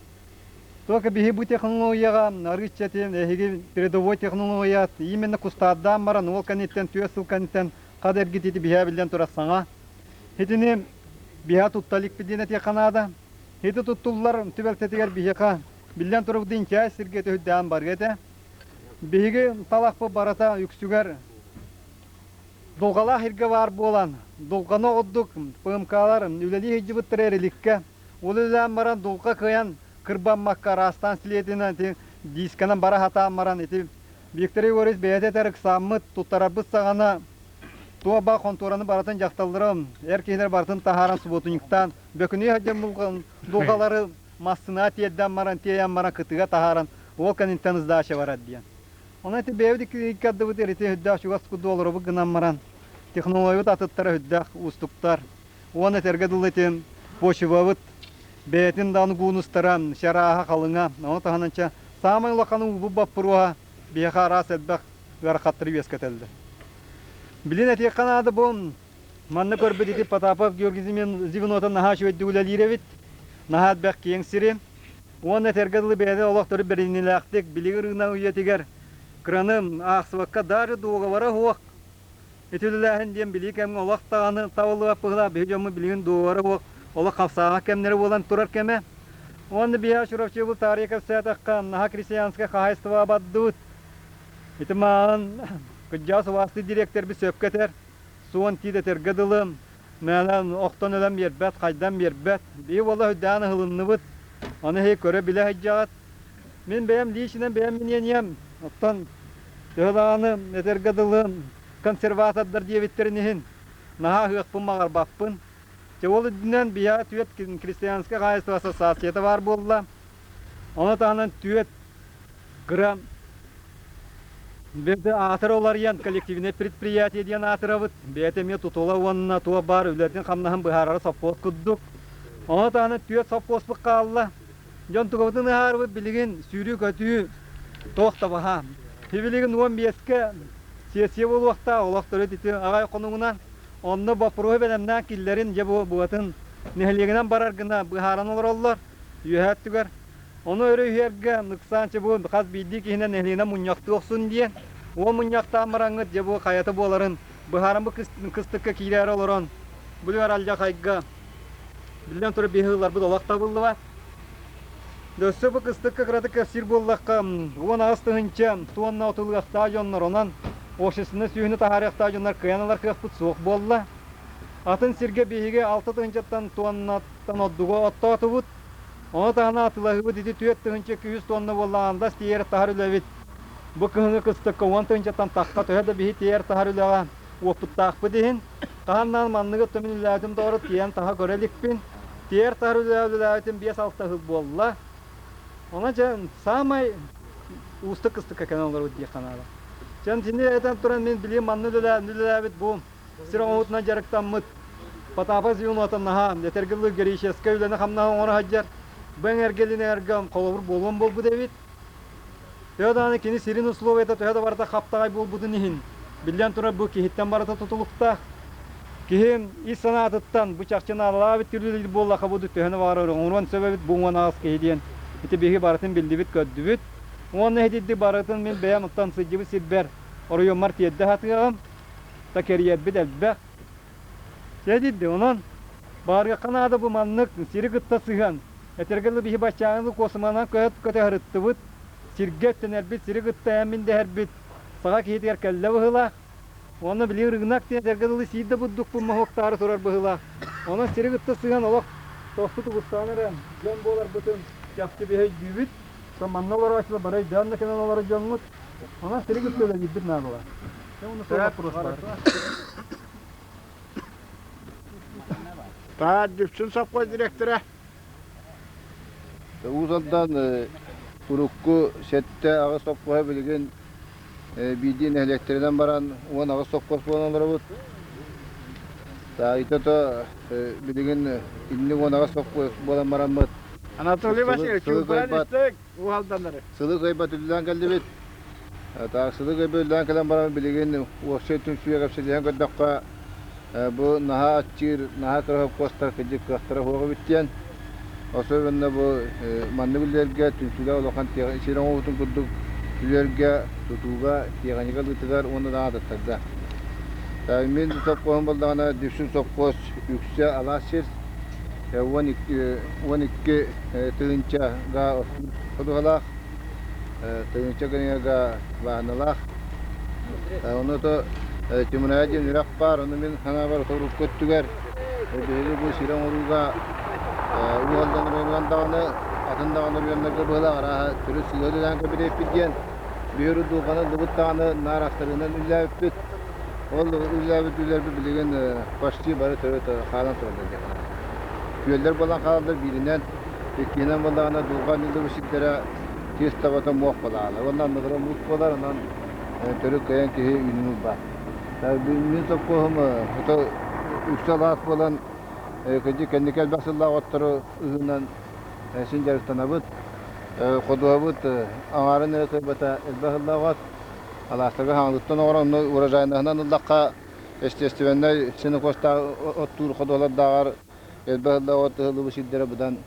Только биһи бу технологияҕа арыычча этин эһиги передовой технология именно кустаардаан баран ол кэнниттэн түөрт сыл кэнниттэн хат эргитити биһээ биллэн турар саҥа. Итини биһээ тутта иликпит диэн этиэххэ наада. Ити туттуллар түбэлтэтигэр биһиэхэ биллэн турар динчээй сиргэ төһүрдээн барыа этэ. Биһиги талахпыт барыта үксүгэр дулҕалаах иргэ баар буолан, дулҕаны ордук ПМК-лар үлэлии сылдьыбыттара эриликкэ Ол үлэлээн баран дулҕа кыайан кырбаммакка араастаан силиэтинэн ити дисканан бара сатаан баран ити Виктор Егорович бэйэтэ этэр ыксааммыт, туттарарбыт саҕана туох баар хонтуораны барытын дьахталлары, эр киһилэр барытын таһааран субуотунньуктаан, бөкүнүйэ сылдьан дулҕалары массыына тиэрдэн баран, тиэйэн баран кытыыга таһааран, ол кэнниттэн сдача барар диэн. Онон ити бэйэбит икки ардыбыт ити үрдээх чугас курдук олоробут гынан баран, технологиябыт атыттара үрдээх уустуктар. Уонна этэргэ дылы ити почвабыт бэйэтин даҕаны гуунустара, чарааһа, халыҥа, ону таһынан чэ саамай улахан уубут боппуруоһа биһиэхэ араас элбэх ыарахаттары үөскэтэллэр. Билин этиэххэ наада бу манна көрбүт ити Потапов Георгий Зименотын наһаа үчүгэйдик үлэлиир эбит. Наһаа элбэх киэҥ сири. Уонна этэргэ дылы бэйэтэ олохтору бэриниилээхтик билигин ырыынак үйэтигэр кыраны аахсыбакка даже дуогабара суох ити үлэлээһин диэн билии кэмҥэ олох даҕаны табыллыбат быһыылаах биһи дьоммут билигин дуогабара суох олох хапсааҕа кэмнэрэ буолан турар кэмэ. Уонна биһиэхэ Чурапчыбыл таарыйа кэпсээтэххэ наһаа крестьянскай хаһаайыстыбаҕа бардыбыт. Ити мааҕын кырдьаҕас убаастыыр дириэктэрбит сөпкө этэр, суон тиит этэргэ дылы, мээнэ охтон өлөн биэрбэт, хайдан биэрбэт. Биһи уола өйдөөн ыһылынныбыт, ону эһиги көрө-билэ сылдьаҕыт. Мин бэйэм лиичинэн бэйэм мнением, оттон төһө даҕаны этэргэ дылы консерватордар диэбиттэрин иһин, наһаа ыһыахпын баҕарбаппын. Дьэ ол үрдүнэн биһиэхэ түөрт крестьянскай хаһаайыстыба ассоциацията баар буолла. Ону таһынан түөрт кыра бэйэтэ аатыра уларыйан коллективнай предприятие диэн аатырабыт. Бэйэтэ эмиэ тутула уонна туох баар үлэтин-хамнаһын быһаарара сопхуос курдук. Ону таһынан түөрт сопхуоспут хаалла. Дьон тугабытын ыһаарыбыт билигин сүүрүү-көтүү туох да баһаам. Билигин 15-кэ сессия буолуохтаах, олох төрүт ити аҕай хонугунан. Онно боппуруоһу бэлэмнээн киллэрин дьэ бу быатын нэһилиэгинэн барар гына быһааран олороллор үөһээ өттүгэр. Ону өрө үһүөргэ ыксаан чэ бу хас биирдии киһинэн нэһилиэгинэн мунньахтыы охсун диэн. Уон мунньахтаан бараҥҥыт дьэ бу хайата буоларын быһааран бу кыстыкка киирээри олорон бу алдьархайга биллэн турар биһи ылларбыт олох табыллыбат. Өссө бу кыстыкка кыратык кэпсиир буоллахха, 18 тыһыынча туонна отулуохтаах дьоннор, онон общественнай сүөһүнү таһаарыахтаах дьоннор кыайан ылар кыахпыт суох буолла. Атын сиргэ биһиги 6 тыһыынчаттан туоннаттан ордугу оттоотубут. Ону таһынан атыылаһыыбыт ити 4200 туонна буолла, андас тиийэр таһар үлэбит. Бу кыһыҥҥы кыстыкка 10 тыһыынчаттан тахха төһө да биһи тиийэр таһар үлэҕэ уопуттаахпыт иһин, хаһан даҕаны манныгы оттон мин үлэлээтим доҕору тиийэн таһа көрө иликпин. Тиэр таһар үлэлээбитим 5-6 сыл буолла. Онон дьэ саамай уустук кыстыкка кэлэн олоробут диэххэ наада. Дьэ итини этэн туран мин билигин манна үлэлээбит бу сир оҥоһуутунан дьарыктаммыт Потапов звенотун наһаа этэргэ дылы героическай үлэни-хамнаһы оҥоро сылдьар. Бу эҥэргэ илин холобур буолуон буолбут эбит. Төһө даҕаны кини сирин условията төһө да барыта хаптаҕай буолбутун иһин, биллэн турар бу киһиттэн барыта тутулуктаах. Киһи ис санаатыттан бу чахчы наадалаабыт үлэлиир буоллахха бу төһөнү баҕарар оҥоруон сөп эбит бу 18 киһи диэн ити биһиги барытын биллибит көрдүбүт. Уонна итинник барытын мин бэйэм оттон сылдьыбыт сирбэр оройуоммар тиэрдэ сатыаҕым. Та кэрийэрбит элбэх. Дьэ дии онон баарыахха наада бу маннык сири кытта сыһыан. Этэргэ дылы биһи баччааҥы куосуманан көһөт көтөһөрүттыбыт, сиргэ өттөнөрбүт, сири кытта эн-мин дэһэрбит саха киһитигэр кэллэ быһыылаах. Уонна били ырыынак диэн этэргэ дылы сиир да бурдукпун моһуоктаары турар быһыылаах. Онон сири кытта сыһан олох тосту тубустаан эрэ дьон буоларбытын чахчы биһи өйдүүбүт. Манна олорооччулар бары өйдөөн да кэлэн олорор дьоҥҥут. Онон сири кытта үлэлиирбит наадалаах. Дьэ, уонна сол вопрос баар. Таар Дүпсүн совхоз директора. Уус Алдан урукку 7-8 сопхуоһа билигин биирдии нэһилиэктэринэн баран 18 сопхуос буолан олоробут. Таайта билигин инник 18 сопхуос буолан бараммыт. Анатолий Васильевич, Уус Сылы кыайбат үлэлээн кэллибит. Так, сылы кыайбат үлэлээн кэлэн баран билигин уопсай түмсүүгэ кэпсэтиһэн көрдөххө, бу наһаа аччыыр, наһаа кыра сопхуостар кырдьык кыахтара суох эбит диэн. Особенно бу маннык үлэлэргэ түмсүүлээх улахан сир оҥоһуутун курдук үлэлэргэ, тутууга, тиэхиньикэ ылыытыгар уонна да атыттарга. Мин сопхуоһум буоллаҕына Дүпсүн сопхуос үксэ алаас сир, 12 тыһыынча га ходуһалаах, тыһыынча гына бааһыналаах. Ону то Тимурая диэн үрэх баар, ону мин санаабар урукку өттүгэр биһиги бу сири оҥорууга Уу Алдан оройуонугар даҕаны, атын даҕаны оройуоннарга быһыылаах арааһа төрүт сыыһа үлэлээн кэбириэппит диэн. Биһиги дулҕаны ыллыбыт даҕаны наар астарыынан үлэлээбиппит. Ол үлэлээбит үлэлэрбит билигин почти бары төрүт хаалан тураллар диэххэ наада. Күөллэр буолан хаалаллар бииринэн, иккиһинэн буоллаҕына дулҕа анньыллыбыт сирдэрэ тиэс табата муох буолаалар. Уонна анныгыра муус буолар, онон төрүт кыайан киһи үүнүүнү ылбат. Мин сопхуоһум үксэ алаас буолан кырдьык кэнники элбэх сыллаах оттору ыһыынан син дьарыктанабыт. Ходуһабыт аҥаарын эрэ кыайбата элбэх сыллаах от. Алаастарга хаҥалыттан оҥорон, онно урожайнаһынан ыллахха, естественнэй сенокостаах оттуур ходуһалардааҕар элбэх сыллаах от ыһыллыбыт сирдэрэ быдан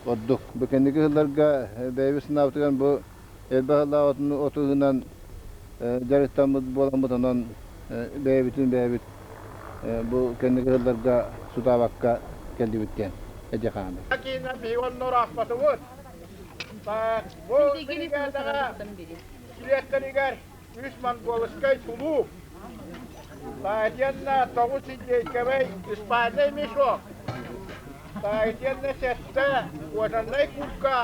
ордук. Бу кэнники сылларга бэйэбит санаабытыгар бу элбэх сыллаах оту ыһыынан дьарыктаммыт буоламмыт, онон бэйэбитин бэйэбит бу кэнники сылларга сутаабакка кэллибит диэн этиэххэ наада. Киинэ биһиги онно ырааппатыбыт. Бу биригээдэҕэ чилиэттэригэр үс монгольскай тулууп, итиэннэ тоҕус индейкэбэй спальный мешок, итиэннэ сэттэ кожаный куртка,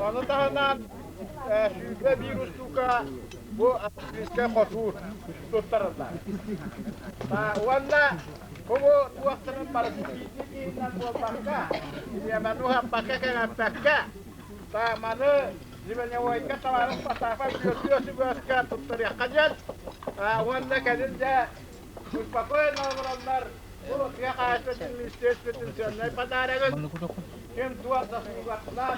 ону таһынан 101 устуука бу австрийскай хотуур туттарыллар. Уонна бу туохтарын барытын биирдии киһинэн буолбакка, бириэмэни уһаппакка кэҥэппэккэ, маны звеновойга табаарыс Потапов Бүөтүө Сүбүөскэ туттарыахха диэн уонна кэлин дьэ успокоенно олороннор бу тыа хаһаайыстыбатын министерствотын сыаннай подарогын ким туох заслугатынан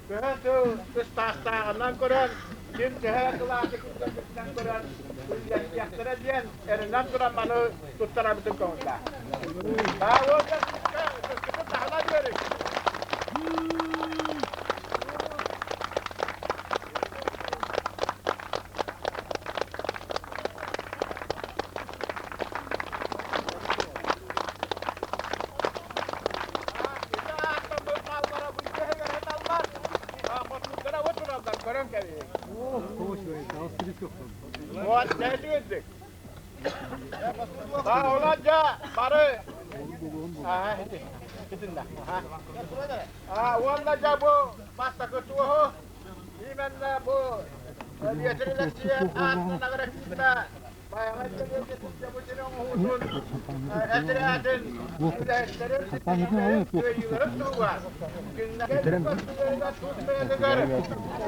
төһө сыл ыстаастааҕынан көрөн, ким төһө кылааты киллэрбитинэн көрөн үллэстиэхтэрэ диэн эрэнэн туран маны туттарабытын көҥүллээх. Баа ытыскытын таһынан үөрүҥ. Уонна дьэ бу бастакы туоһу именно бу Петр Алексеев аатынан агрохимия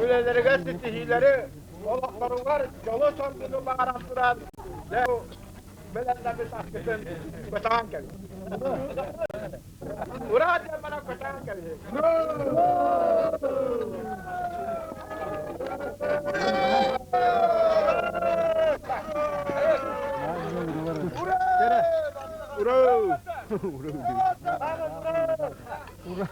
Үлэлэригэр ситиһиилэри, олохторугар дьолу-соргуну баҕаран туран, бэлэмнэммит аскытын көтөҕөн кэлин. Ура диэн баран көтөҕөн кэлин. Ура! Ура! Ура!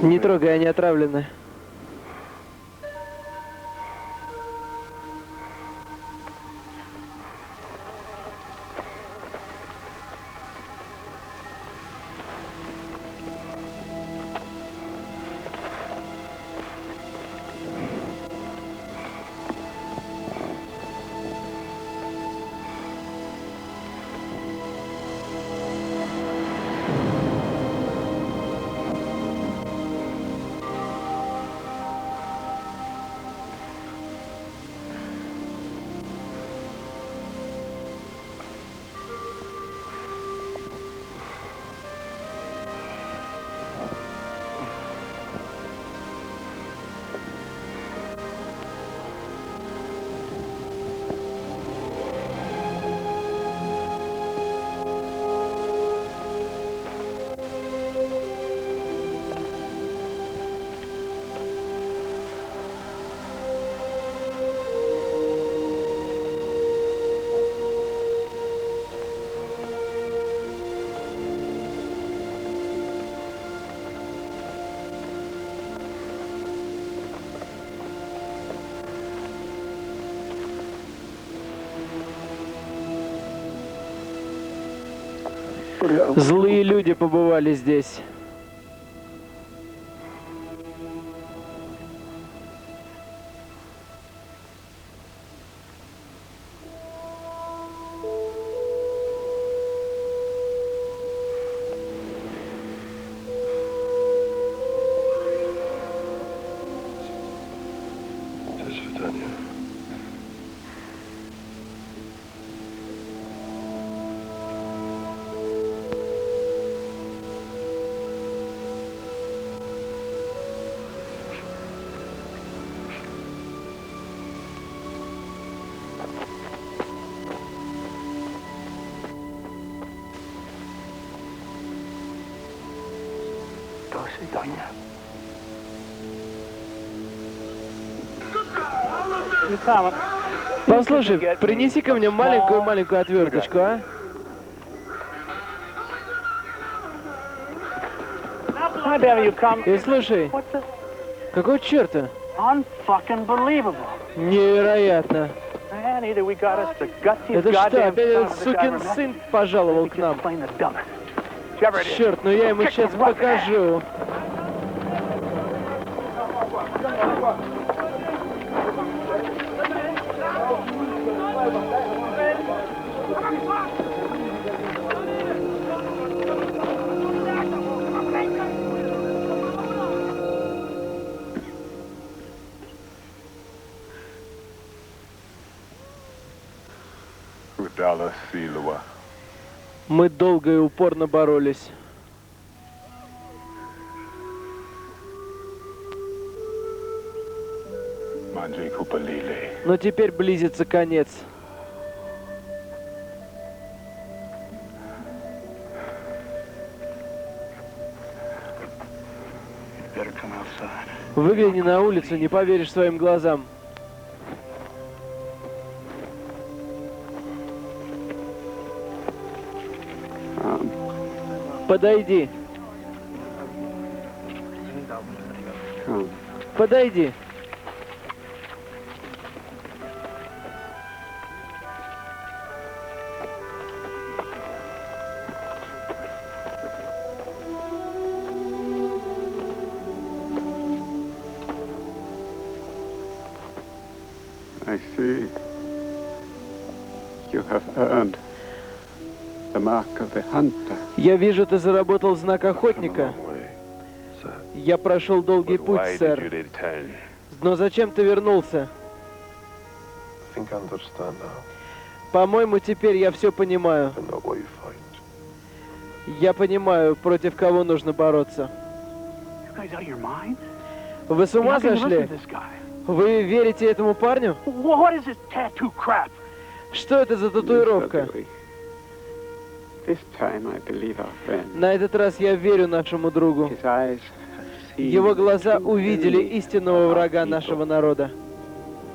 Не трогай, они отравлены. Злые люди побывали здесь. Послушай, принеси-ка мне маленькую-маленькую отверточку, а? И слушай, какого черта? Невероятно. Это что, опять этот сукин сын пожаловал к нам? Черт, ну я ему сейчас покажу. Мы долго и упорно боролись. Но теперь близится конец. Выгляни на улицу, не поверишь своим глазам. Подойди. Подойди. I see you have earned the mark of the hunter. Я вижу, ты заработал знак охотника. Я прошел долгий путь, сэр. Но зачем ты вернулся? По-моему, теперь я все понимаю. Я понимаю, против кого нужно бороться. Вы с ума сошли? Вы верите этому парню? Что это за татуировка? На этот раз я верю нашему другу. Его глаза увидели истинного врага нашего народа.